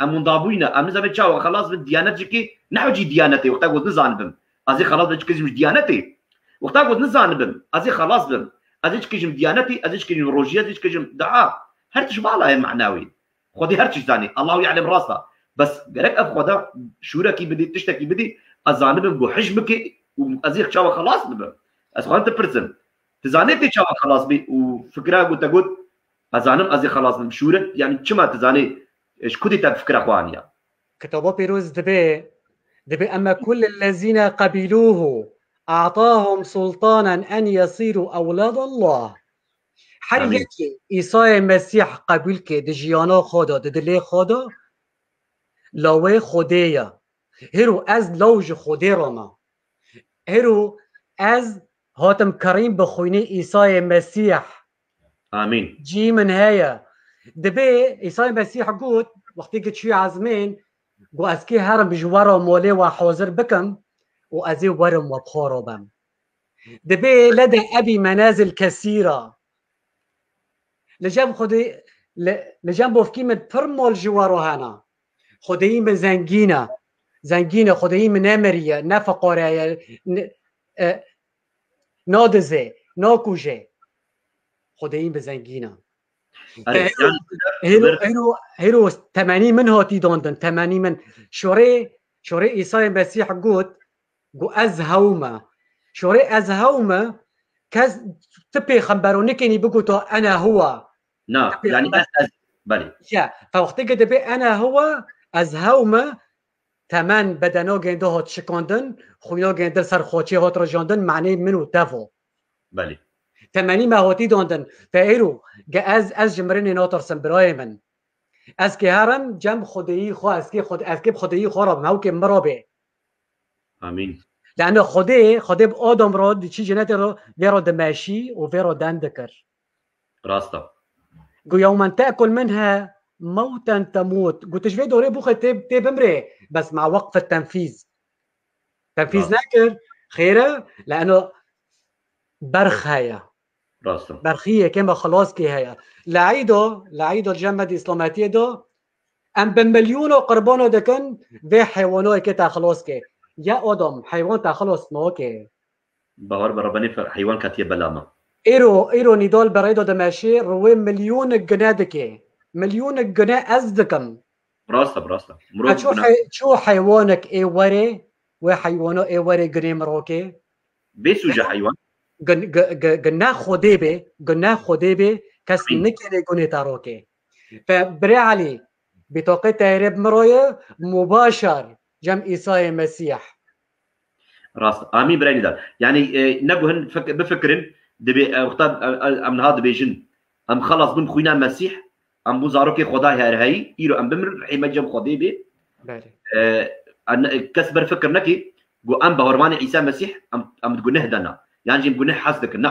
em windabûyî ne, em nizane çawa xelas bin, diyanet jikî ne hewcî diyanetê, wexta got nizanibim. Ez ê xelas bin, çikijim ji diyanetê. Wexta got nizanibim, ez ê xelas bim. Ez ê çikijim diyanetê, ez ê çikijim rojî, ez ê çikijim dua. Her tişt vala ye manawî. Xwedê her tişt zanî. Allahu ya'lem rast e. Bes gerek ev Xweda şûrekî bidî, tiştekî bidî, ez zanibim ku hej bike û ez ê çawa xelas bibim. Ez xwe tu pirsim. Tu zanê tê çawa xelas bî û fikra ku te got, ez zanim ez ê xelas bim. Şûrek, yanî çima tu zanê, e, ji kudê te fikra xwe aniya? Kitaba Pîroz dibê, dibê emme kullellezîne qebîlûhu a'tahum sultanen en yesîrû ewladallah. Her Amîn. Yekê Îsayê Mesîh qebûl ke di jiyana xwe de, di dilê xwe de, lawê Xwedê ye. Hêro ez law ji Xwedê re me. Hêro ez hatim kirîn bi xwînê Îsayê Mesîh. Amîn. Cî min heye. Dibê Îsayê Mesîh got, wextê ke çûye ezmên, got, "Ez kê herim ji we re molê we hazir bikim û ez ê werim we bi xwe re bim." Dibê lede ebî menazil kesîra. Li cem Xwedê, li, li cem bovkî min pir mol ji we re hene. Xwedêyî min zengîn e. Zengîn e, Xwedêyî min nemiriye, ne fiqare ye, ne, e, nadizê. nakuje. Xwedeyî bi zengîn e. Erê, Te yani, hêro, bir hêro, hêro temenî min hatî dandin, temenî min. Şorê, şorê Îsayê Mesîh got, got, "Ez hew me." Şorê "Ez hew me", kes ti pêxembero nikênî bigota, "Ene huwa." Na, Ti yani pêxember ez, ez, belê. Ya, fe wextê ke dibê "Ene huwa", ez hew me, temen bedenogên de hat şikandin, xwînogên de ser xaçê hat rijandin, manê min û tev o. Belê. Temenî me hatî dandin. Te êro, ge ez, ez ji mirinê natirsim, birayê min. Ez kê herim cem Xwedêyî xwe, ez kê Xwed-, ez kê bi Xwedêyî xwe re bim, hewkê min re bê. Amîn. Lano Xwedê, Xwedê bi Adam re diçî cenetê re, vê re dimeşî û vê re den dikir. Rast e. Got, "Yewmen te'kul minha mewten temût." Got, "Tu ji vê dorê bûxê tê, tê bimrê." Bes ma weqf tenfîz. Tenfîz Rast. nekir, xêr e, lano berx heye. Rast e. Berxiyê ke me xilas kê heye. Li Eydo, li Eydo li cem me di Îslametiyê de, em bi milyona qurbano dikin, vê heywanayê ke te xilas kê. Ya Adam, heywan te xilas nake. Bawer be Rebbenê fe-, heywan ketiye bela me. Îro, îro Nîdal berê de dimeşê, rûwê milyonek gune dike. Milyonek gune ez dikim. Rast e, rast e. Mirov Ha, ço guna- hey-, ço heywanek ê were, wê heywana ê were gunê mirokê? Bê sûc e heywan. Gun-, gu-, gu-, gune Xwedê bê, gune Xwedê bê, kes Amîn. nikêne gunê te rokê. Fe birê Elî, bîtoqê te hêrê bi miroye, mubaşer, cem Îsayê Mesîh. Rast. Amîn birayê Nîdal. Yani, e, ne ku hin fik-, bifikirin, dibê, e, wexta, e, e, em niha dibêjin, em xelas bûn xwîna Mesîh, em bûn zarokê Xwedayê herheyî, îro em bimirin, rihê me cem Xwedê bê. Belê. E, en-, kes ber fikir neke, ku em bawervanê Îsa Mesîh, em, em di guneh de ne. Yan jî em guneh hez dikin. Ne.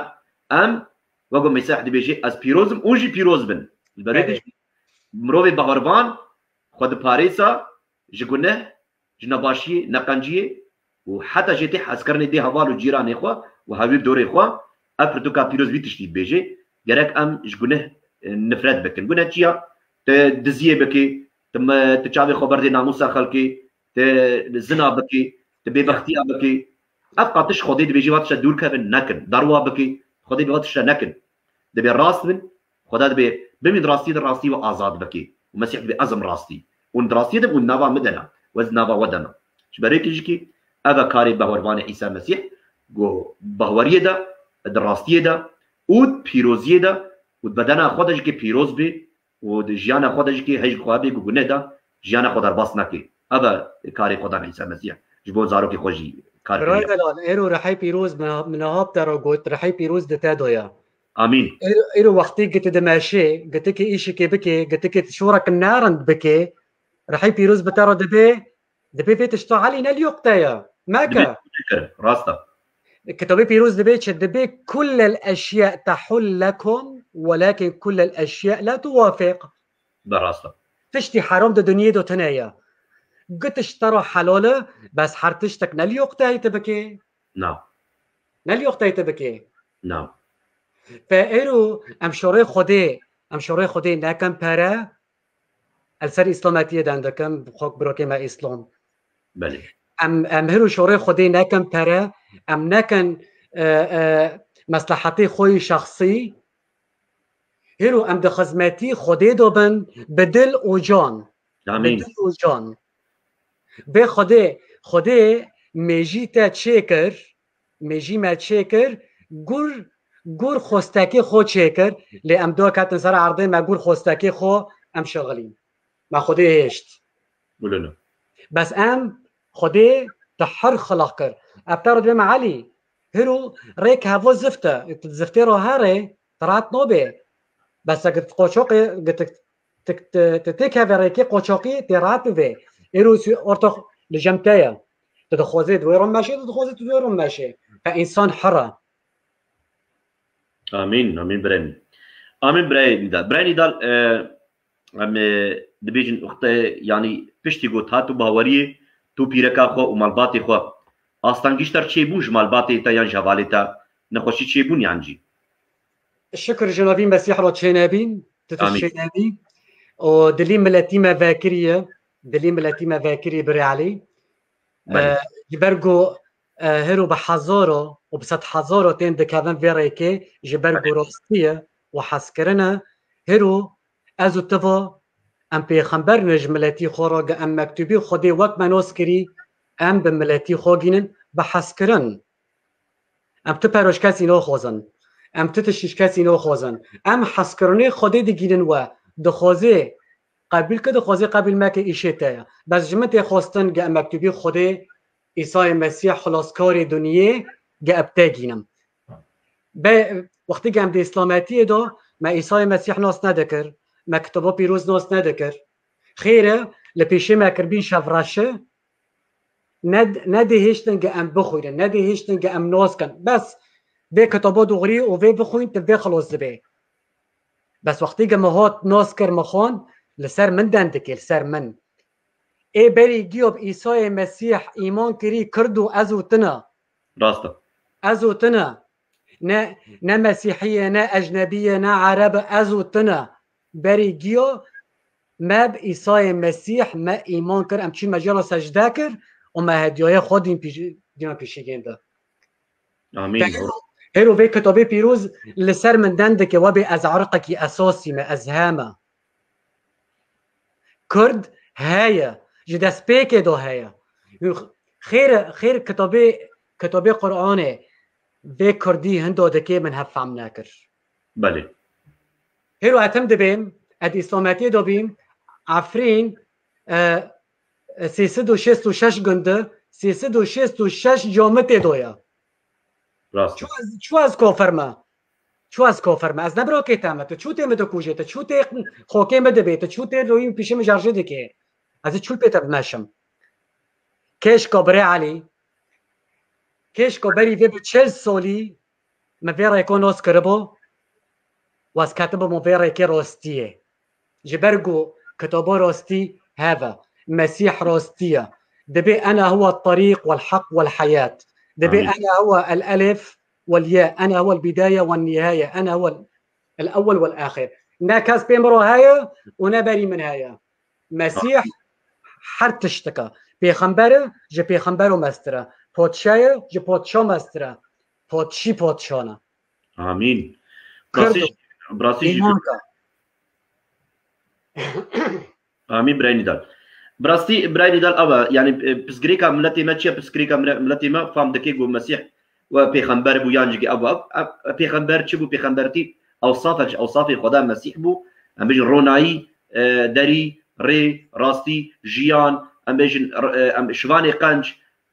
Em, wek ku Mesîh dibêje, "Ez pîroz im, hûn jî pîroz bin." Li ber Belê. Mirovê bawervan xwe diparêza ji guneh, ji nebaşiyê, neqenciyê û heta jê tê hezkirinê dê heval û cîranê xwe û hewîr dorê xwe, ev pirtûka pîroz vî tiştî dibêje, gerek em ji guneh, e, nifret bikin. Guneh çi ya? Tu diziyê bikî, tu me, tu çavê xwe berdê namûsa xelkê, tu zina bikî, tu bêbextiya bikî. Ev qatiş Xwedê dibêje, va tişta dûr kevin, nekin. Darwa bikî, Xwedê dibê va tişta nekin. Dibê rast bin, Xweda dibê, "Bimîn rastiyê de, rastî we azad bikî." Û Mesîh dibê, "Ez im rastî." Û di rastiyê de û nava min de ne. Û ez nava we de ne. Ji ber wê jî kî ev e karê bawervanê Îsa Mesîh, ku baweriyê de, di rastiyê de û di pîroziyê de û di bedena xwe de jî kî pîroz bê û di jiyana xwe de jî kî hej xwe bê ku guneh de jiyana xwe derbas neke. Ev e karê Xwedan Îsa Mesîh. Ji bo zarokê xwe jî kar Birayê kiriye. Delal, êro rihey pîroz min, min niha bi te re got, rihey pîroz di te de ye. Amîn. Îro, îro wextê giti dimeşê, giti ki îşikê bikê, giti ki şorek nerind bikê, rihê pîroz bi te re dibê, dibê vê tişta Elî ne lîyoq te ye. Meke. Dibê tu nekir, rast e. Kitabê pîroz dibê çi? Dibê kullel eşya tehul lekum, welakin kullel eşya la tuwafiq. Be rast e. Tiştî heram di dinyê de tune ye. Gi tişt te re helal e, bes her tiştek ne lîyoq te ye tu bikê. Na. Ne lîyoq te ye tu bikê. Na. Fe êro em şorê Xwedê, em şorê Xwedê nekin pere, el ser Îslametiyê den dikin, xok birokê me Îslam. Belê. Em, em hiro şorê Xwedê nekin pere, em nekin, e, e, meslehetê xwe yî şexsî. Hiro em di xizmetî Xwedê de bin, bi dil û can. Bi Amîn. dil û can. Bê Xwedê, Xwedê mêjî te çêkir, mêjî me çêkir, gur, gur xwestekê xwe çêkir, lê em do ketin ser erdê me gur xwestekê xwe em şixilîn. Me Xwedê hêşt. Gulino. Bes em Xwedê te her xilaq kir. Ev te re dibê me Elî, hiro rêk hevo zift e, tu ziftê re herê, tu rahat nabê. Bes tu qoçoqê, tu, tu, tu, tu têkevê rêkê qoçoqî, tê rahat bivê. Êro ortox li cem te ye. Tu dixwazê di wê re meşê, tu dixwazê tu di wê re meşê. Fe însan her e. Amîn, amîn birayê min. Amîn birayê Nîdal. Birayê Nîdal, e, em, e, dibêjin wextê, yanî piştî ku tu hat û baweriyê, tu pîreka xwe û malbatê xwe, astengî ji te re çêbûn ji malbatê te yan ji hevalê te, nexweşî çêbûn yan jî? Şikir ji navî Mesîh re çênebîn, tu tu Amîn. çênebî. Û dilî miletî me vekiriye, dilî miletî me vekiriye birê Elî. Belê. E, ji ber ku e, hero bi hezaro û bi sed hezaro tên dikevin vê rêkê ji ber ku rastî ye û hezkirin e. Hero ez û tu va em pêxember ne ji miletî xwe re, ge em mektûbî Xwedê wek me nas kirî, em bi miletî xwe gînin bi hezkirin. Em tu peroş kesî naxwazin. Em tu tiştî ji kesî naxwazin. Em hezkirinê Xwedê digînin we. Dixwazê qebîl ke, dixwazê qebîl meke, îşê te ye. Bes ji min tê xwestin ge em mektûbî Xwedê, Îsayê Mesîh, xilaskarê duniyê, ge eb te gînim. Be, wextî ge em di Îslametiyê de me Îsayê Mesîh nas nedikir, me Kitaba Pîroz nas nedikir. Xêr e, li pêşê me kirbîn şevreşi, ne, nedihêştin ge em bixwînin, nedihêştin ge em nas kin. Bes vê kitaba dûrî û vê bixwîn, tu vê xilas dibê. Bes wextî ge me hat nas kir, me xwan, li ser min deng dike, li ser min. Ê berî giya bi Îsayê Mesîh îman kirî, Kurd û ez û tune. Rast e. Ez û tune. Ne, ne Mesîhî ye, ne ecnebî ye, ne Ereb e, ez û tune. Berî giya me bi Îsayê Mesîh me îman kir, em çûn mecala secde kir û me hediyaya xwe dîn pîş-, dîna pêşîgên de. Amîn. Te hero, hero vê kitabê pîroz li ser min deng dike, we bê ez erqekî esasî me, ez heme. Kurd heye, ji destpêkê de heye. Xêr, xêr kitabê, kitabê Qur'anê vê kurdî hinda dikê min hev fehm nekir. Belê. Hêro ez tim dibêm, ez Îslametiyê de bîm, Efrîn, e, e, sê sed û şêst û şeş gund e, sê sed û şêst û şeş camitê de ye. Rast. Çu ez, çu ez kafir me? Çu ez kafir me? Ez ne birokê te me. Tu çu tê min dikujê, tu çu tê xokê min dibê, tu çu tê royîn pîşê min şerjê dikê? Ez ê çu pê te bimeşim? Kêşka birê Elî, kêşka berî vê bi çil solî min vê rêko nas kiribû, û ez ketibûm vê rêkê rastiyê. Ji ber ku kitaba rastî hev e. Mesîh rastî ye. Dibê ene huwe terîq wel heq wel heyat. Dibê Amîn. Ene huwe el elif wel ye, ene huwe el bîdaye wel nîhaye, ene huwe el ewwel wel axir. Ne kes pê min re heye û ne berî min heye. Mesîh her tiştik e. Pêxember e, ji pêxembero mestir e. Padşa ye, ji padşa mestir e. Padşî padşan e. Amîn. Kurd Bi rastî, bi rastî jî îman ke. Amîn, birayê Nîdal. Bi rastî, birayê Nîdal, ev e, yanî, e, pirsgirêka miletê me çi ye? Pirsgirêka mile-, miletê me fam dike ku Mesîh we pêxember bû yan jî ev, ev, ev, pêxember çi bû? Pêxembertî ewsafek ji ewsafê Xweda Mesîh bû. Em bêjin ronayî, e, derî, rê, rastî, jiyan, em bêjin, e, em, şivanê qenc,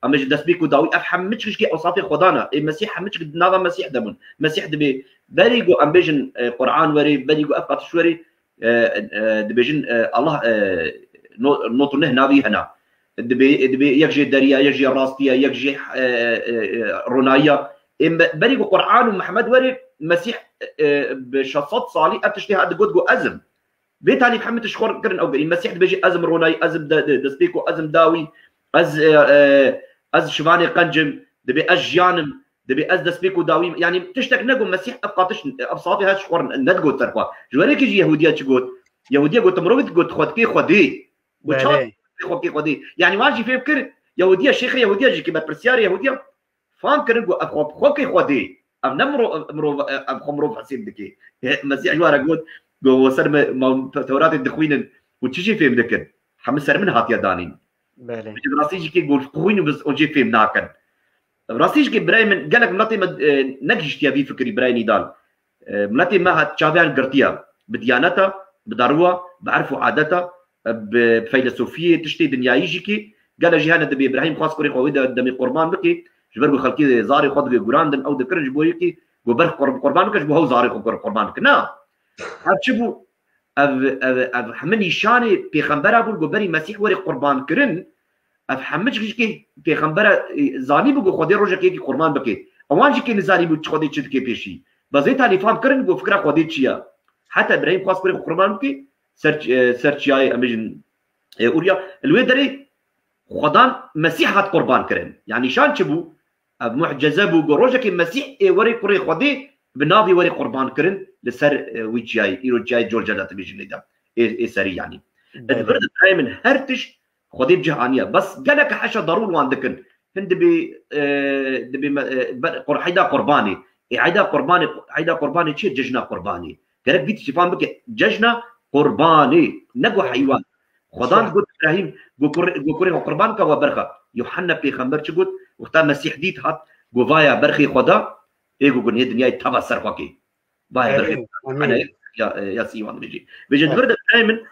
em bêjin destpêk û dawî, ev hemû çişkê ewsafê Xweda ne. Ê Mesîh hemû çik di nava Mesîh de bûn. Mesîh dibê berî ku em bêjin, e, Quran werê, berî ku ev qatiş werê, e, e, dibêjin, e, Allah, e, no-, not û neh navî hene. Dibê, dibê yek jê derî ye, yek jê rastî ye, yek jê, e, e, e, ronayî ye. Ê me-, berî ku Quran û Mihemed werê, Mesîh, e, bi şeş sed salî ev tiştê hat digot ku ez im. Vê talî hemû tişt xwe kirin ew berî. Mesîh dibêjî, ez im ronayî, ez im de-, de-, destpêk û ez im dawî, ez, e, e, ez şivanê qenc im, dibê ez jiyan im, dibê ez destpêk û dawî im. Yanî tiştek negot Mesîh ev qatiş, ev safê her ji xwe nedigot ser xwe. Ji werê kî jî Yehûdiya çi got? Yehûdiya got, mirovê digot xwe dikê Xwedê. Got çawa Belê. Xwe dikê Xwedê? Yanî wan jî fêm kir, Yehûdiya, şêxê Yehûdiya jî ki berpirsiyarê Yehûdiya, fam kirin ku ev xwe bi xwe kê Xwedê. Ev ne mirov, ev mirov, ev xwe mirov hesêb dike. Mesîh ji wara got, got, "We ser me, ma Tewratê dixwînin û çi jî fêm dikin? Hemû ser min hatiye danîn." Belê. Bi rastî jî kê got xwîn û biz û jê fêm nakin. Bi rastî jî kê birayê min, gelek miletê me, e, negihiştiye vî fikirî, birayê Nîdal. E, miletê me hat çaviyan girtiye. Bi diyaneta, bi daruwa, bi erf û adeta, e, bi feylesofiyê, tiştê dinyayî jî kî gele jî hene dibê Îbrahîm xwest kurê xwe wê de demê qurban bikê. Ji ber ku xelkê zarê xwe dibê gurandin, ew dikirin ji bo yekî ku ber qur-, qurban bike, ji bo hew zarê xwe kur-, qurban bike. Na. Ev çi bû? Ev, ev, ev hemî nîşanê pêxembera bûn ku berî Mesîh werê qurban kirin. Ev hemû jikê pêxembera, e, zanîbû ku Xwedê rojek yekî qurban bike. Ewan jî kê nizanîbû Xwedê çi dike pêşî. Bes vê talî fam kirin ku fikra Xwedê çi ye. Heta Îbrahîm xwest kurê xwe qurban bike, ser, e, ser çiyayê, em bêjin, e, Ûriya. Li wê derê Xwedan Mesîh hat qurban kirin. Yanî nîşan çi bû? Ev muceze bû ku rojekê Mesîh ê werê kurê Xwedê bi navê werê qurban kirin li ser, e, wî çiyayê, îro çiyayê Jorja de dibêjin lê de. Ê, ê serî yanî. Belê. Di vir de birayê min her tişt Xwedê bi cih aniye. Bes gelek heşa darûn wan dikin. Hin dibê, e, dibê me, e, ber-, qur-, heyda qurbanê. Ê, heyda qurbanê, heyda qurbanê çi ye? Cejna qurbanê. Gerek vî tiştî fam bike. Cejna qurbanê. Ne got heywan. Xwedan got Îbrahîm, got kurê, got kurê xwe qurban ke we berxe. Yuhanna pêxember çi got? Wexta Mesîh dît hat, got vaya berxê Xweda, ê got, got nê dinyayê teva ser xwe kê. Vaya berxê Xweda. Ana ya, ya, ya sîwan dibêjî. Vêje di vir de birayê min,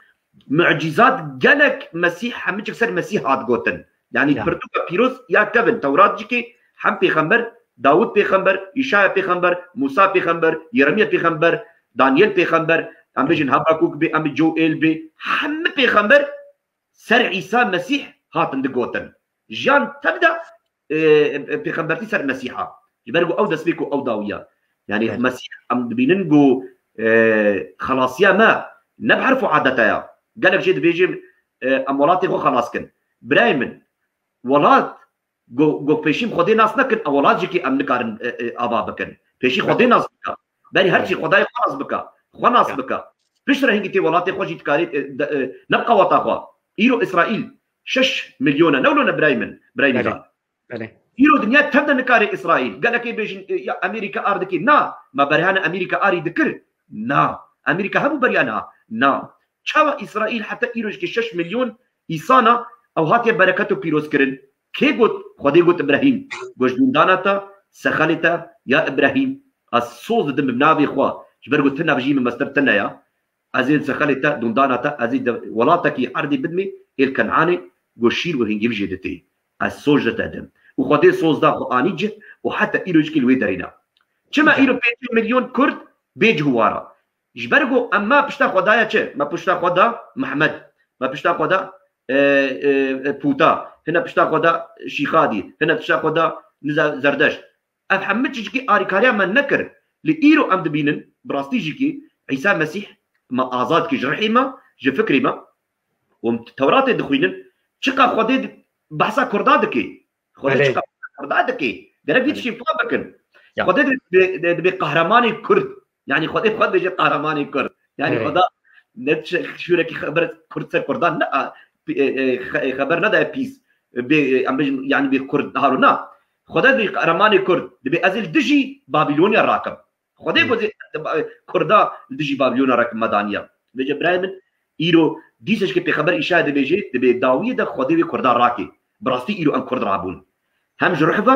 mucîzat gelek Mesîh, hemû çik ser Mesîh hat gotin. Yani pirtûka pîroz ya kevin, Tewrat jî kê hem pêxember, Dawud pêxember, Îşaya pêxember, Musa pêxember, Yeremiya pêxember, Daniel pêxember, em bêjin Habakuk bê, em bê Joel bê, hemû pêxember ser Îsa Mesîh hatin digotin. Jiyan tev de, e, e, pêxembertî ser Mesîha. Ji ber ku ew destpêk û ew dawiya. Yani Mesîh em dibînin ku, e, xelasiya me ne bi herf û adeta ya. Gelek jê dibêjin, e, em welatê xwe xelas kin. Birayê min, welat Go, go pêşî Xwedê nas nekin, ew welat jî kî em nikarin, e, e, ava bikin. Pêşî Xwedê nas bika. Berî her çî Xwedayê xwe nas bika. Xwe nas bika. Piştre hingî tê welatê xwe jî dikarê, e, de, e, ne bi qeweta xwe. Îro Îsraîl şeş milyon e. Ne wilo ne birayê min, birayê min. Îro dinya tev de nikarê Îsraîl. Gelekê bêjin, e, ya Amerîka ar dikê. Na, me berhane Amerîka arî dikir. Na. Amerîka hebû beriya niha. Na. Çawa Îsraîl heta îro jî kê şeş milyon îsana ew hatiye bereket û pîroz kirin? Kê got? Xwedê got Îbrahîm. Got ji dûndana te, sexelê te, ya Îbrahîm, ez soz didim bi navê xwe. Ji ber got tu navjî min mestir tune ya. Ez ê sexelê te, dûndana te, ez ê de welatekî erdê bidimê, êl Kenanê, got şîr û hingîv jê ditê. Ez soz ji te dim. Û Xwedê soz da xwe anî cih û heta îro jî kê li wê derê ne. Çima îro pêncî milyon Kurd bê cih û wara? Ji ber ku em me pişta xwe daye çi? Me pişta xwe da Mehmed. Me pişta xwe da, e, e, e, Pûta. Hine pişta xwe da Şîxadî. Hine pişta xwe da niza Zerdeşt. Ev hemû çi jikî arîkariya me nekir. Li îro em dibînin, bi rastî jikî Îsa Mesîh me azad kir ji rihê me, ji fikrê me. Û em Tewratê dixwînin, çiqa Xwedê di-, behsa Kurda dike. Xwedê çiqa behsa Kurda dike. Gerek vî tiştî fam bikin. Xwedê di-, di-, di-, dibe qehremanê Kurd. Yani Xwedê xwe dibêje qehremanê Kurd. Yani Xweda ne şûrekî xeber Kurd ser Kurdan ne, a, e, e, xe-, e, xeber nedaye pîs. Bê, e, em bêjin, yani bê Kurd haro na. Xwedê dibê qehremanê Kurd. Dibê ez ê li dijî Babilonya rakim. Xwedê ku zê-, Kurda li dijî Babilona rek me daniya. Vêce birayê min, îro dîsa jikê pêxember Îşaya dibêje, dibê dawiyê de Xwedê wê Kurda rakê. Bi rastî îro em Kurd rabûn. Hem ji ruh ve,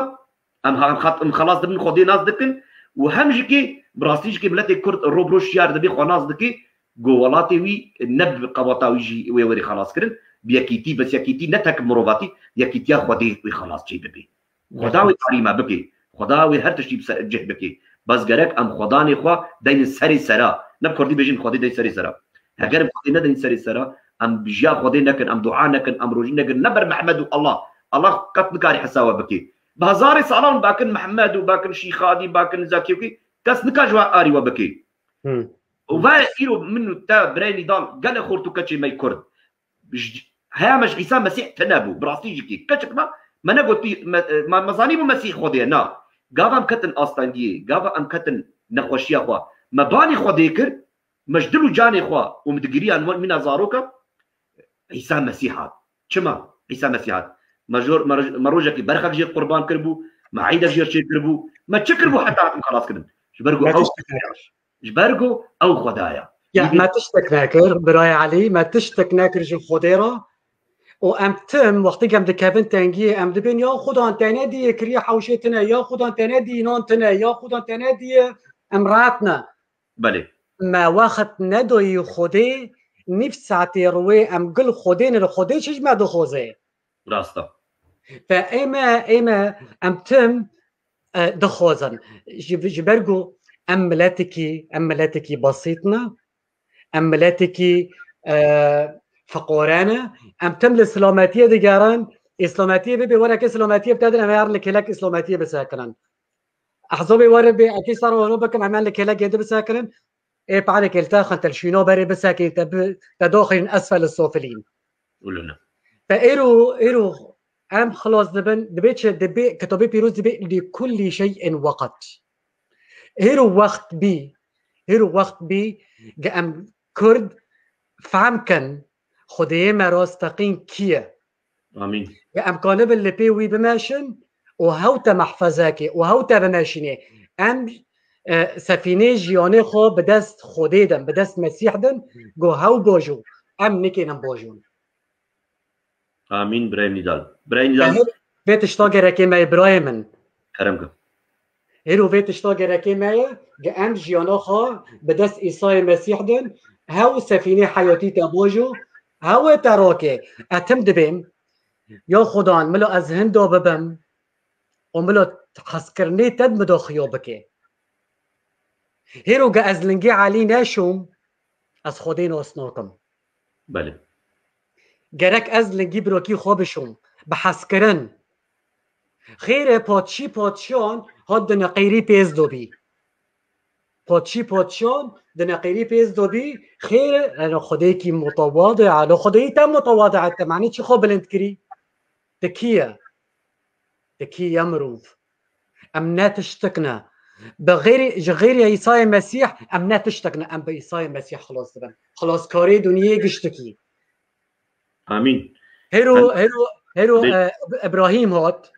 em ha-, em xat-, em xelas dibin, Xwedê nas dikin û hem jikê bi rastî jikê miletê Kurd rob roj şiyar dibê xwe nas dike, ku welatê wî ne bi qeweta wî jî wê werê xelas kirin, bi yekîtî, bes yekîtî ne tek mirovatî, yekîtiya Xwedê wê xelas çê bibe. Xweda wê tarî me bike. Xweda wê her tiştî bi se-, cih bike. Bes gerek em xwedanê xwe deynin serê sera. Ne bi kurdî bêjin Xwedê dey serê sera. Heger em Xwedê nedeynin serê sera, em jiya Xwedê nekin, em dua nekin, em rojî nekin, ne ber Mehmed û Allah. Allah qet nikare hesa we bike. Bi hezarê salan bakin Mehmed û bakin Şîxadî, bakin Zakî wekî, kes nikare ji we arî we bike. Û ve îro min û te birayê Nîdal gelek xort û keçê me yê Kurd. J-, heya me ji Îsa Mesîh tune bû. Bi rastî jî kî. Keçik me, me negotî, me, me, me zanîbû Mesîh Xwedê ye. Na. Gava em ketin astengiyê, gava em ketin nexweşiya xwe. Me banî Xwedê kir, me ji dil û canê xwe û min digiriyan wek mîna zaroka, Îsa Mesîh hat. Çima? Îsa Mesîh hat. Me jor-, me roj-, me rojekî berxek jê qurban kiribû, me eydek jê çê kiribû, me çi kiribû heta hatin xelas kirin? Ji ber ku ew Ji ber ku ew Xweda ye. Ya, me tiştek nekir, birayê Elî, me tiştek nekir ji Xwedê re. Û em tim, wextê em dikevin tengiyê, em dibên ya Xudan te nediyê kiriye hewşê tine, ya Xudan te nediyê nan tine, ya Xudan te nediyê em rahat ne. Belê. Me wext nedoyî Xwedê, nîv saetê rûyê em gil Xwedê ne, Xwedê çi ji me dixwaze? Rast e. Fe ê me, ê me, em tim, e, dixwazin. Ji, ji ber ku em miletekî, em miletekî besît ne, em miletekî, e, feqore ne, em tim li silametiyê digerin, ê silametiyê bibe, were ke silametiyê bi te din, em ê herin li kêlek silametiyê bisekinin. Ehzabê were bê, ekê ser wan bikin, em ê li kêlekê di bisekinin, ê perê kêl te xin, te li şîno berê bisekîn, te bi, te doxîn esfel sofilîn. Wilo ne. Te êro, êro em xilas dibin, dibê çi, dibê, kitabê pîroz dibê, "Li kullî şey'in weqt." Êro wext bî, êro wext bî, ge em Kurd fehm kin, Xwedêyê me rasteqîn kî ye? Amîn. Ge em kanibin li pê wî bimeşin, û hew te mehfeze ke û hew te bimeşîne. Em, e, sefînê jiyanê xwe bi dest Xwedê din, bi dest Mesîh din, go hew bajo. Em nikênin bajon. Amîn, birayê Nîdal. Birayê Nîdal. Vê tişta gerekê me ye, birayê min. Kerem ke. Hêro vê tişta gerekê me ye, ge em jiyana xwe bi dest Îsayê Mesîh din, hew sefînê heyatî te bajo, hew ê te rake. Etim dibêm, ya Xudan, milo ez hinda bibim, û milo hezkirinê te di min de xuya bike. Hêro ge ez lingê Elî neşûm, ez Xwedê nas nakim. Belê. Gerek ez lingî birokî xwe bişûm, bi hezkirin. Xêre padşî padşiyan hat di neqîrî pêz dobî. Padşî padşiyan di neqîrî pêz dobî, xêre, eno Xwedêkî mutewadi, alo Xwedêyî te mutewadi te, manî çi xwe bilind kirî? Ti kî ye? Ti kî ye mirov? Em ne tiştik ne. Bi xêrî, ji xêrî Îsayê Mesîh em ne tiştik ne. Em bi Îsayê Mesîh xilas dibin. Xilaskarê duniyê giştikî. Amîn. Hêro, hêro, hêro e, Îbrahîm hat.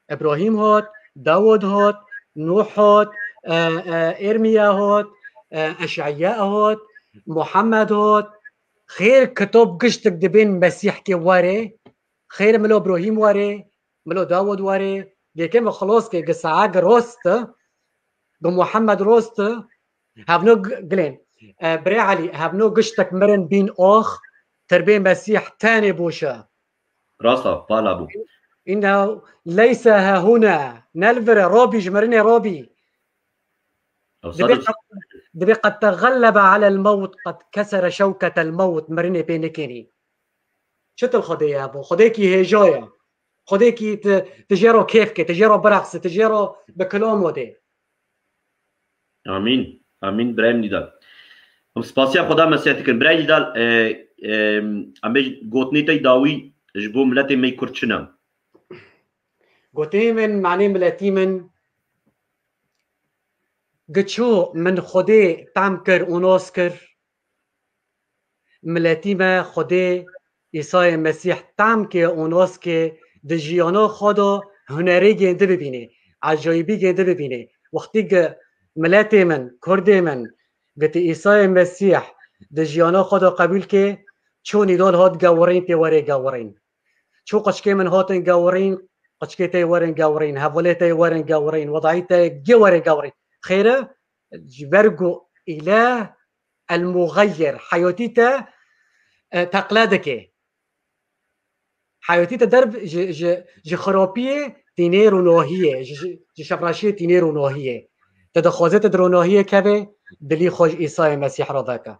Îbrahîm hat, Dawud hat, Nuh hat, e, e, Êrmiya hat, e, Eş'eya hat, Muhammed hat. Xêr kitab giştik dibên Mesîh ke were. Xêr milo Îbrahîm were, milo Dawud were. Gêke me xilas ke gi sae gi rost, gi Muhammed rost. Hevno g-, gilên. E, Birê Elî, hevno giştek mirin bîn ax, tirbê Mesîh tenê boşe. Rasta, pala bû. Innehu leyse hehuna. Ne li vir e, Rabî, ji mirinê Rabî. Dibê qed, dibê qed teğellebe alel mewt, qed kesere şewketel mewt, mirinê pê nikênî. Çi til Xwedê ye bo? Xwedêkî hêja ye. Xwedêkî ti, ti jê re kêf ke, ti jê re birexsi, ti jê re bi kilam wede. Amîn. Amîn. Birayê min Nîdal. Em spasiya Xweda Mesîh dikin. Birayê Nîdal, e, e, em bêjin gotinê te dawî ji bo miletê me yê Kurd çi ne? Gotinê min, manê miletî min, giço min Xwedê tam kir û nas kir, miletî me Xwedê Îsayê Mesîh tam ke û nas ke di jiyana xwe de hunerê gêndi bibînê, ecayîbî gêndi bibînê. Wextî ki miletê min, Kurdê min, gotî Îsayê Mesîh di jiyana xwe de qebûl ke, çû Nîdal hat gewirîn, tê werê gewirîn. Çû qiçkê min hatin gewirîn, qiçkê te werin gewirîn, hevalê te werin gewirîn, wedayî te gê werin gewirîn. Xêre, ji ber ku îleh el-muxeyyir, heyatî te, e, teqle dike. Heyatî te derb ji, ji, ji xirapiyê tînê ronahiyê, ji, ji, ji şevreşiyê tînê ronahiyê. Te dixwaze te di ronahiyê keve, dilî xwe ji Îsayê Mesîh re veke.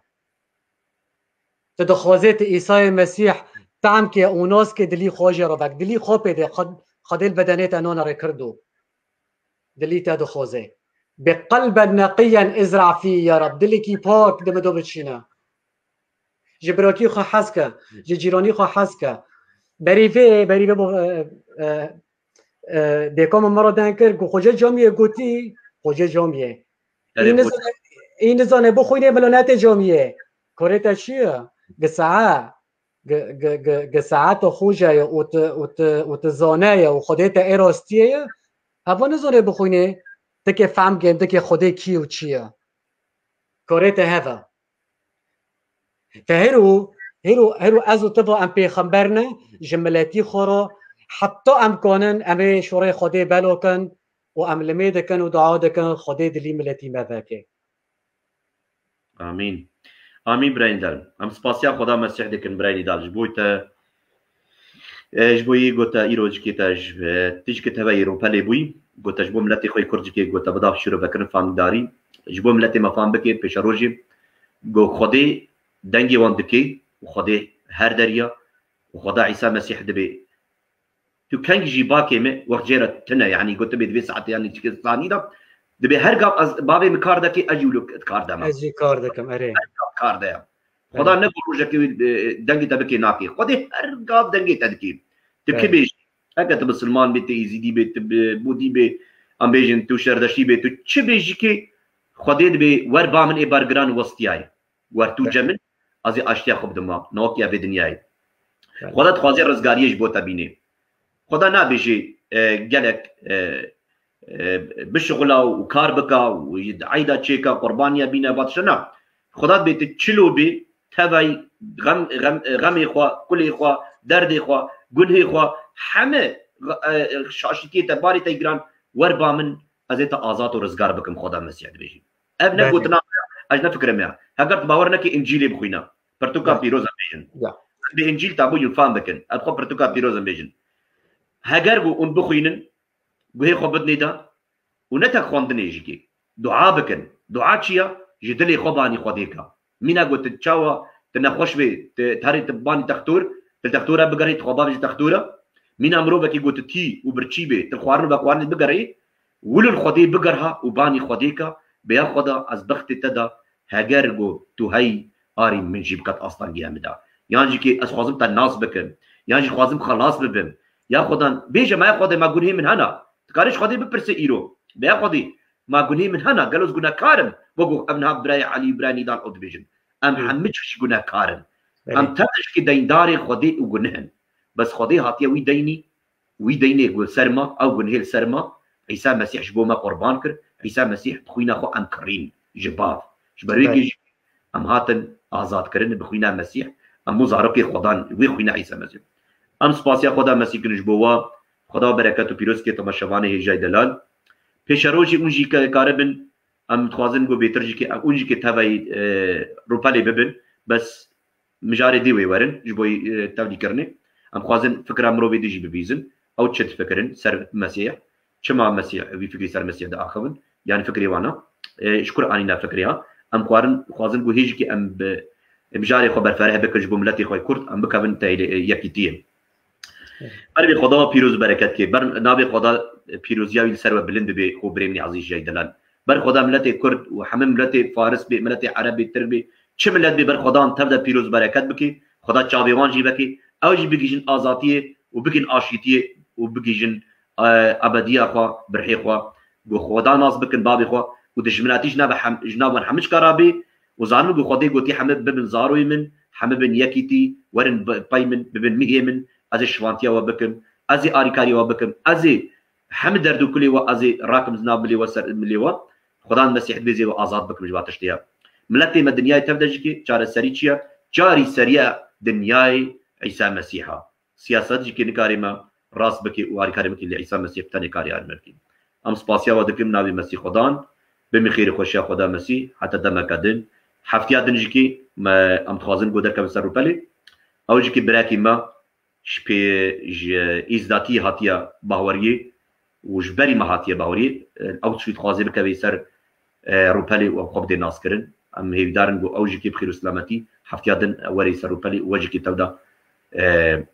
Te dixwaze te Îsayê Mesîh tam ke û nas ke dilî xwe jê re vek. Dilî xwe pê de, Xwed-, Xwedê li bedenê te nane rê kirdo. Dilî te dixwaze. Bi qelben neqiyen izra fî ya Reb. Dilekî pak di min do biçîne. Ji birakî xwe hez ke, ji cîranî xwe hez ke. Berî vê, berî vê bo, e, e, e, dêka min me re deng kir, ku Xwece Camiyê gotî, Xwece Camiyê. Erê, Î nizane, î nizane bixwînê, milo nete camiyê. Korê te çi ye? Gi sae, gi, gi, gi, gi saeta xwe ye û tu, û tu, û tu zane ye û Xwedê te ê rastiyê ye. Heva nizane bixwînê, dike fehm gen, dike Xwedê kî û çi ye. Korê te heva. Te hero, hero, hero ez û tiva em pêxember ne, ji miletî xwe re, heta em kanin, em ê şorê Xwedê belo kin û em limê dikin û dua dikin, Xwedê dilî miletî me veke. Amîn. Amîn, birayên derim. Em spasiya Xweda Mesîh dikin, birayên dal. Ji bo te, e, ji bo yê gote îro cikê te ji, e, tişkê te ve îro pelê bûyî. Gote ji bo miletê xwe yê Kurd cikê gote bidav şîro vekirin famîdarî. Ji bo miletê me fam bike, pêşerojê. Go Xwedê dengê wan dike û Xwedê her deriya û Xweda Îsa Mesîh dibe. Tu keng jî bakê me wext jê re tune, yanî got, dibê di vê saetê, yanî çike sanî de, dibê her gav ez, bavê min kar deke, ez jî wilo kar dema. Ez jî kar dikim, erê. Her gav kar de ya. Xweda ne ku rojekê wê, e, dengê te bikê, nakê. Xwedê her gav dengê te dikê. Tu kî bêjî? Heke tu misilman bê, tu êzîdî bê, tu bi-, budî bê, em bêjin tu şerdeşî bê, tu çi bêjî kê, Xwedê dibê wer ba min ê bergiran westiyaye. Wer tu cem min, ez ê aştiya xwe bidim wan. Nawek ya vê dinyayê. Belê. Xweda dixwaze rizgariyê ji bo te bînê. Xweda nabêjê e, gelek, e, e, bişixula û kar bika û ji eyda çêka qurbaniya bîne vat şina. Xweda bê tu çilo bê, tevay xem, xem, xemê xwe, kulê xwe, derdê xwe, gunhê xwe, heme, e, şaşîtiyê te, barê te giran wer ba min, ez ê te azad û rizgar bikim, Xweda Mesîh dibêjî. Ev ne Belê. gotina me ya, ez ne fikrim ya. Heger tu bawer nekî Încîlê bixwîne. Pirtûka Ya. pîroz em bêjin. Ya. Em bi Încîl tabû yûn fam bikin. Em xwe pirtûka pîroz em bêjin. Heger ku hûn bixwînin, guhê xwe bidinê de û ne tek xwendinê jî kê. Dua bikin. Dua çi ya? Ji dilê xwe banî Xwedê ka. Mîna got tu çawa tu nexweş bê, tu herê tu banî textor, tu textora bigerî, tu xwe bavêjî textora. Mîna mirovekî got tu tî û birçî bê, tu xwarin û vexwarinê bigerî, wilin Xwedê bigerha û banî Xwedê ka, bêya Xweda ez bextê te da, heger got tu hey arî min jî biqet astangiya min da. Yan jî kê ez xwazim te nas bikim, yan jî xwazim xelas bibim. Ya Xwedan, bêje me ya Xwedê, ma gunhê min hena. Tu karî ji Xwedê bipirse îro. Bêya Xwedê, ma gunhê min hena, gelo ez gunekar im? Wekû ev niha birayê Elî, birayê Nîdan ew dibêjin. Em Hı. hemî çik jî gunekar in. Evet. Em tevde jikê deyndarê Xwedê û guneh in. Bes Xwedê hatiye wî deynî, wî deynê gu ser ma, ew gunhê li ser ma, Îsa Mesîh ji bo me qurban kir. Îsa Mesîh bi xwîna xwe em kirîn ji bav. Ji ber wê Evet. gê jî em hatin azadkirin bi xwîna Mesîh. Em bû zarokê Xwedan, wê xwîna Îsa Mesîh. Em spasiya Xweda Mesîh kirin ji bo wa. Xweda bereket û pîroz ke temaşevanê hêjayî delal. Pêşerojî hûn jî ke-, karibin, em dixwazin ku bêtir jî ke, hûn jî ke tevayî, e, rûpelê bibin, bes mijarê dê wê werin, ji bo, e, tevlîkirinê. Em xwazin fikra mirovê dê jî bibîzin. Ew çi difikirin ser Mesîh? Çima Mesîh, vî fikrî ser Mesîh diaxivin? Yani fikrê wana, e, ji kur anîne fikrê ha? Em xwarin, xwazin ku hêjî ke em bi, mijarê xwe berfereh bikin ji bo miletê xwe Kurd, em bikevin teylê, e, yekîtiyê. Ber bi Xweda pîroz û bereket ke. Ber navê Xweda pîroziya wî li ser we bilind bibe, xwe birê min ezîz jey delal. Ber Xweda miletê Kurd û hemî miletê Faris bê, miletê Ereb bê, Tirk bê, çi milet bê, ber Xweda an tev de pîroz û bereket bike. Xweda çavê wan jî veke. Ew jî bigihîjin azadiyê û bigihîjin aşîtiyê û bigihîjin, e, ebediya xwe, birhê xwe. Ku Xweda nas bikin, bavê xwe û dijminatî ji nav hem-, ji nav wan hemû çika rabê û zanin ku Xwedê gotî hemî bibin zaroyê min, hemî bin yekîtî, werin bi-, pey min, bibin mihê min, ez ê şivantiya we bikim, ez ê arîkariya we bikim, ez ê hemî derd û kulê we ez ê rakim nav milê we ser milê we. Xudan Mesîh dibêjê we azad bikim ji va tiştê ya. Miletê me dinyayê tev de jî kê, çareserî çi ye? Çarîseriya dinyayê Îsa Mesîh a. Siyaset jî kê nikarê me rast bikê û arîkarê bikê, lê Îsa Mesîh bi tenê karê arî me bikê. Em spasiya we dikim navê Mesîh Xudan, bimî xêr û xweşiya Xuda Mesîh, heta demeke din. Heftiya din jî kê me, em dixwazin ku derkevin ser rûpelê. Ew jî kê birekî me, ji pê, ji îzdatî hatiye bahweriyê û ji berî me hatiye bahweriyê. Ew tiştî dixwaze bikeve ser, e, rûpelê û ew xwe bidê naskirin. Em hêvîdar in ku ew jî kê bi xêr û selametî heftiya din werê ser rûpelê û we jî kê tev de, e,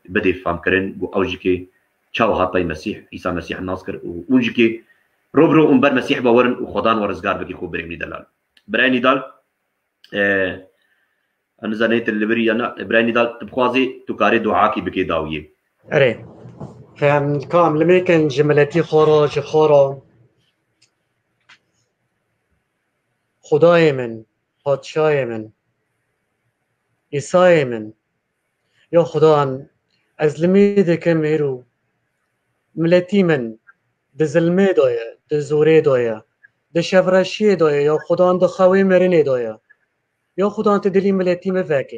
bidê famkirin ku ew jî kê çawa hat pey Mesîh, Îsa Mesîh nas kir û hûn jî kê ro bi ro hûn ber Mesîh ve werin û Xwedan we rizgar bikî xwe birêmî delal. Birayê Nîdal, E, ez nizanî tu li vir î ya na, Îbrahîm Nîdal, tu bixwazî tu karê duakî bikê dawiyê. Erê. Em, ka em limêkin ji miletî xwe re, ji xwe re. Xwedayê min, Padşayê min, Îsayê min, Ya Xudan, ez limê dikim hêro. Miletî min di zilmê de ye, di zorê de ye, di şevreşiyê de ye, ya Xudan di xewê mirinê de ye. Ya Xudan tu dilî miletî min veke.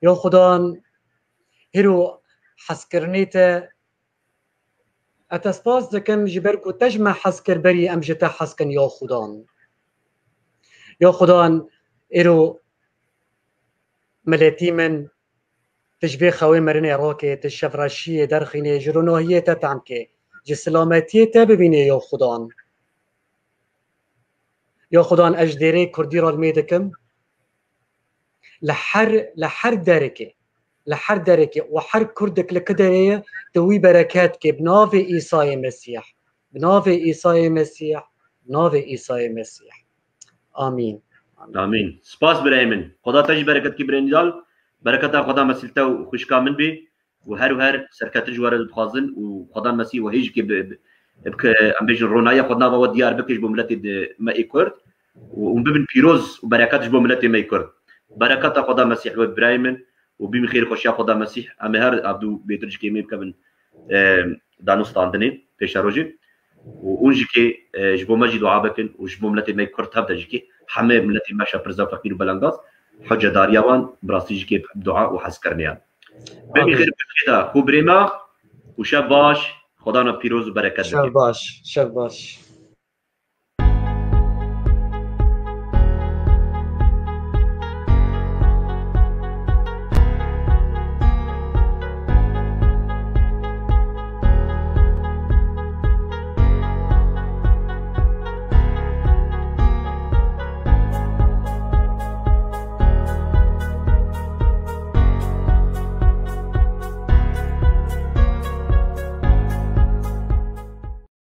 Ya Xudan hêro hezkirinê te Ez te spas dikim ji ber ku te ji me hez kir berî em ji te hez kin ya Xudan. Ya Xudan, îro miletî min, tu ji vê xewê mirinê rakê, tu şevreşiyê derxînê, ji ronahiyê te tam kê, ji silametiyê te bibînê ya Xudan. Ya Xudan, ez ji dêrê Kurdî re limê dikim. Li her, li her derekê, li her derekê û her Kurdek li ki derê ye, tu wî bereket kê bi navê Îsayê Mesîh. Bi navê Îsayê Mesîh, bi navê Îsayê Mesîh. Amîn. Amîn. Spas birayê min. Xweda te jî bereket kî birayê Nîdal. Bereketa Xweda Mesîh li te û xwişka min bê. û her û her serketin ji we re dixwazin û Xwedan Mesîh we hêjikê bi, bi, bi, em bêjin ronahiya xwe di nava we diyar bike ji bo miletê di me ê Kurd û hûn bibin pîroz û bereket ji bo miletê me yê Kurd. Bereketa Xweda Mesîh we birayê min û bîmî xêr xweşiya Xweda Mesîh. Em ê her ev du bêtir ji kêmê bikevin, e, danûstandinê pêşerojê û hûn jî kê e, ji bo me jî dua bikin û ji bo miletê me Kurd hev de jî kê hemê miletê me şepirza feqîr û belengaz hewcedariya wan bi rastî jî kê dua û hezkiriniyan. Bimî xêr piştê de xû birê me û şev baş, Xwedana pîroz û bereket bike. Şev baş, şev baş.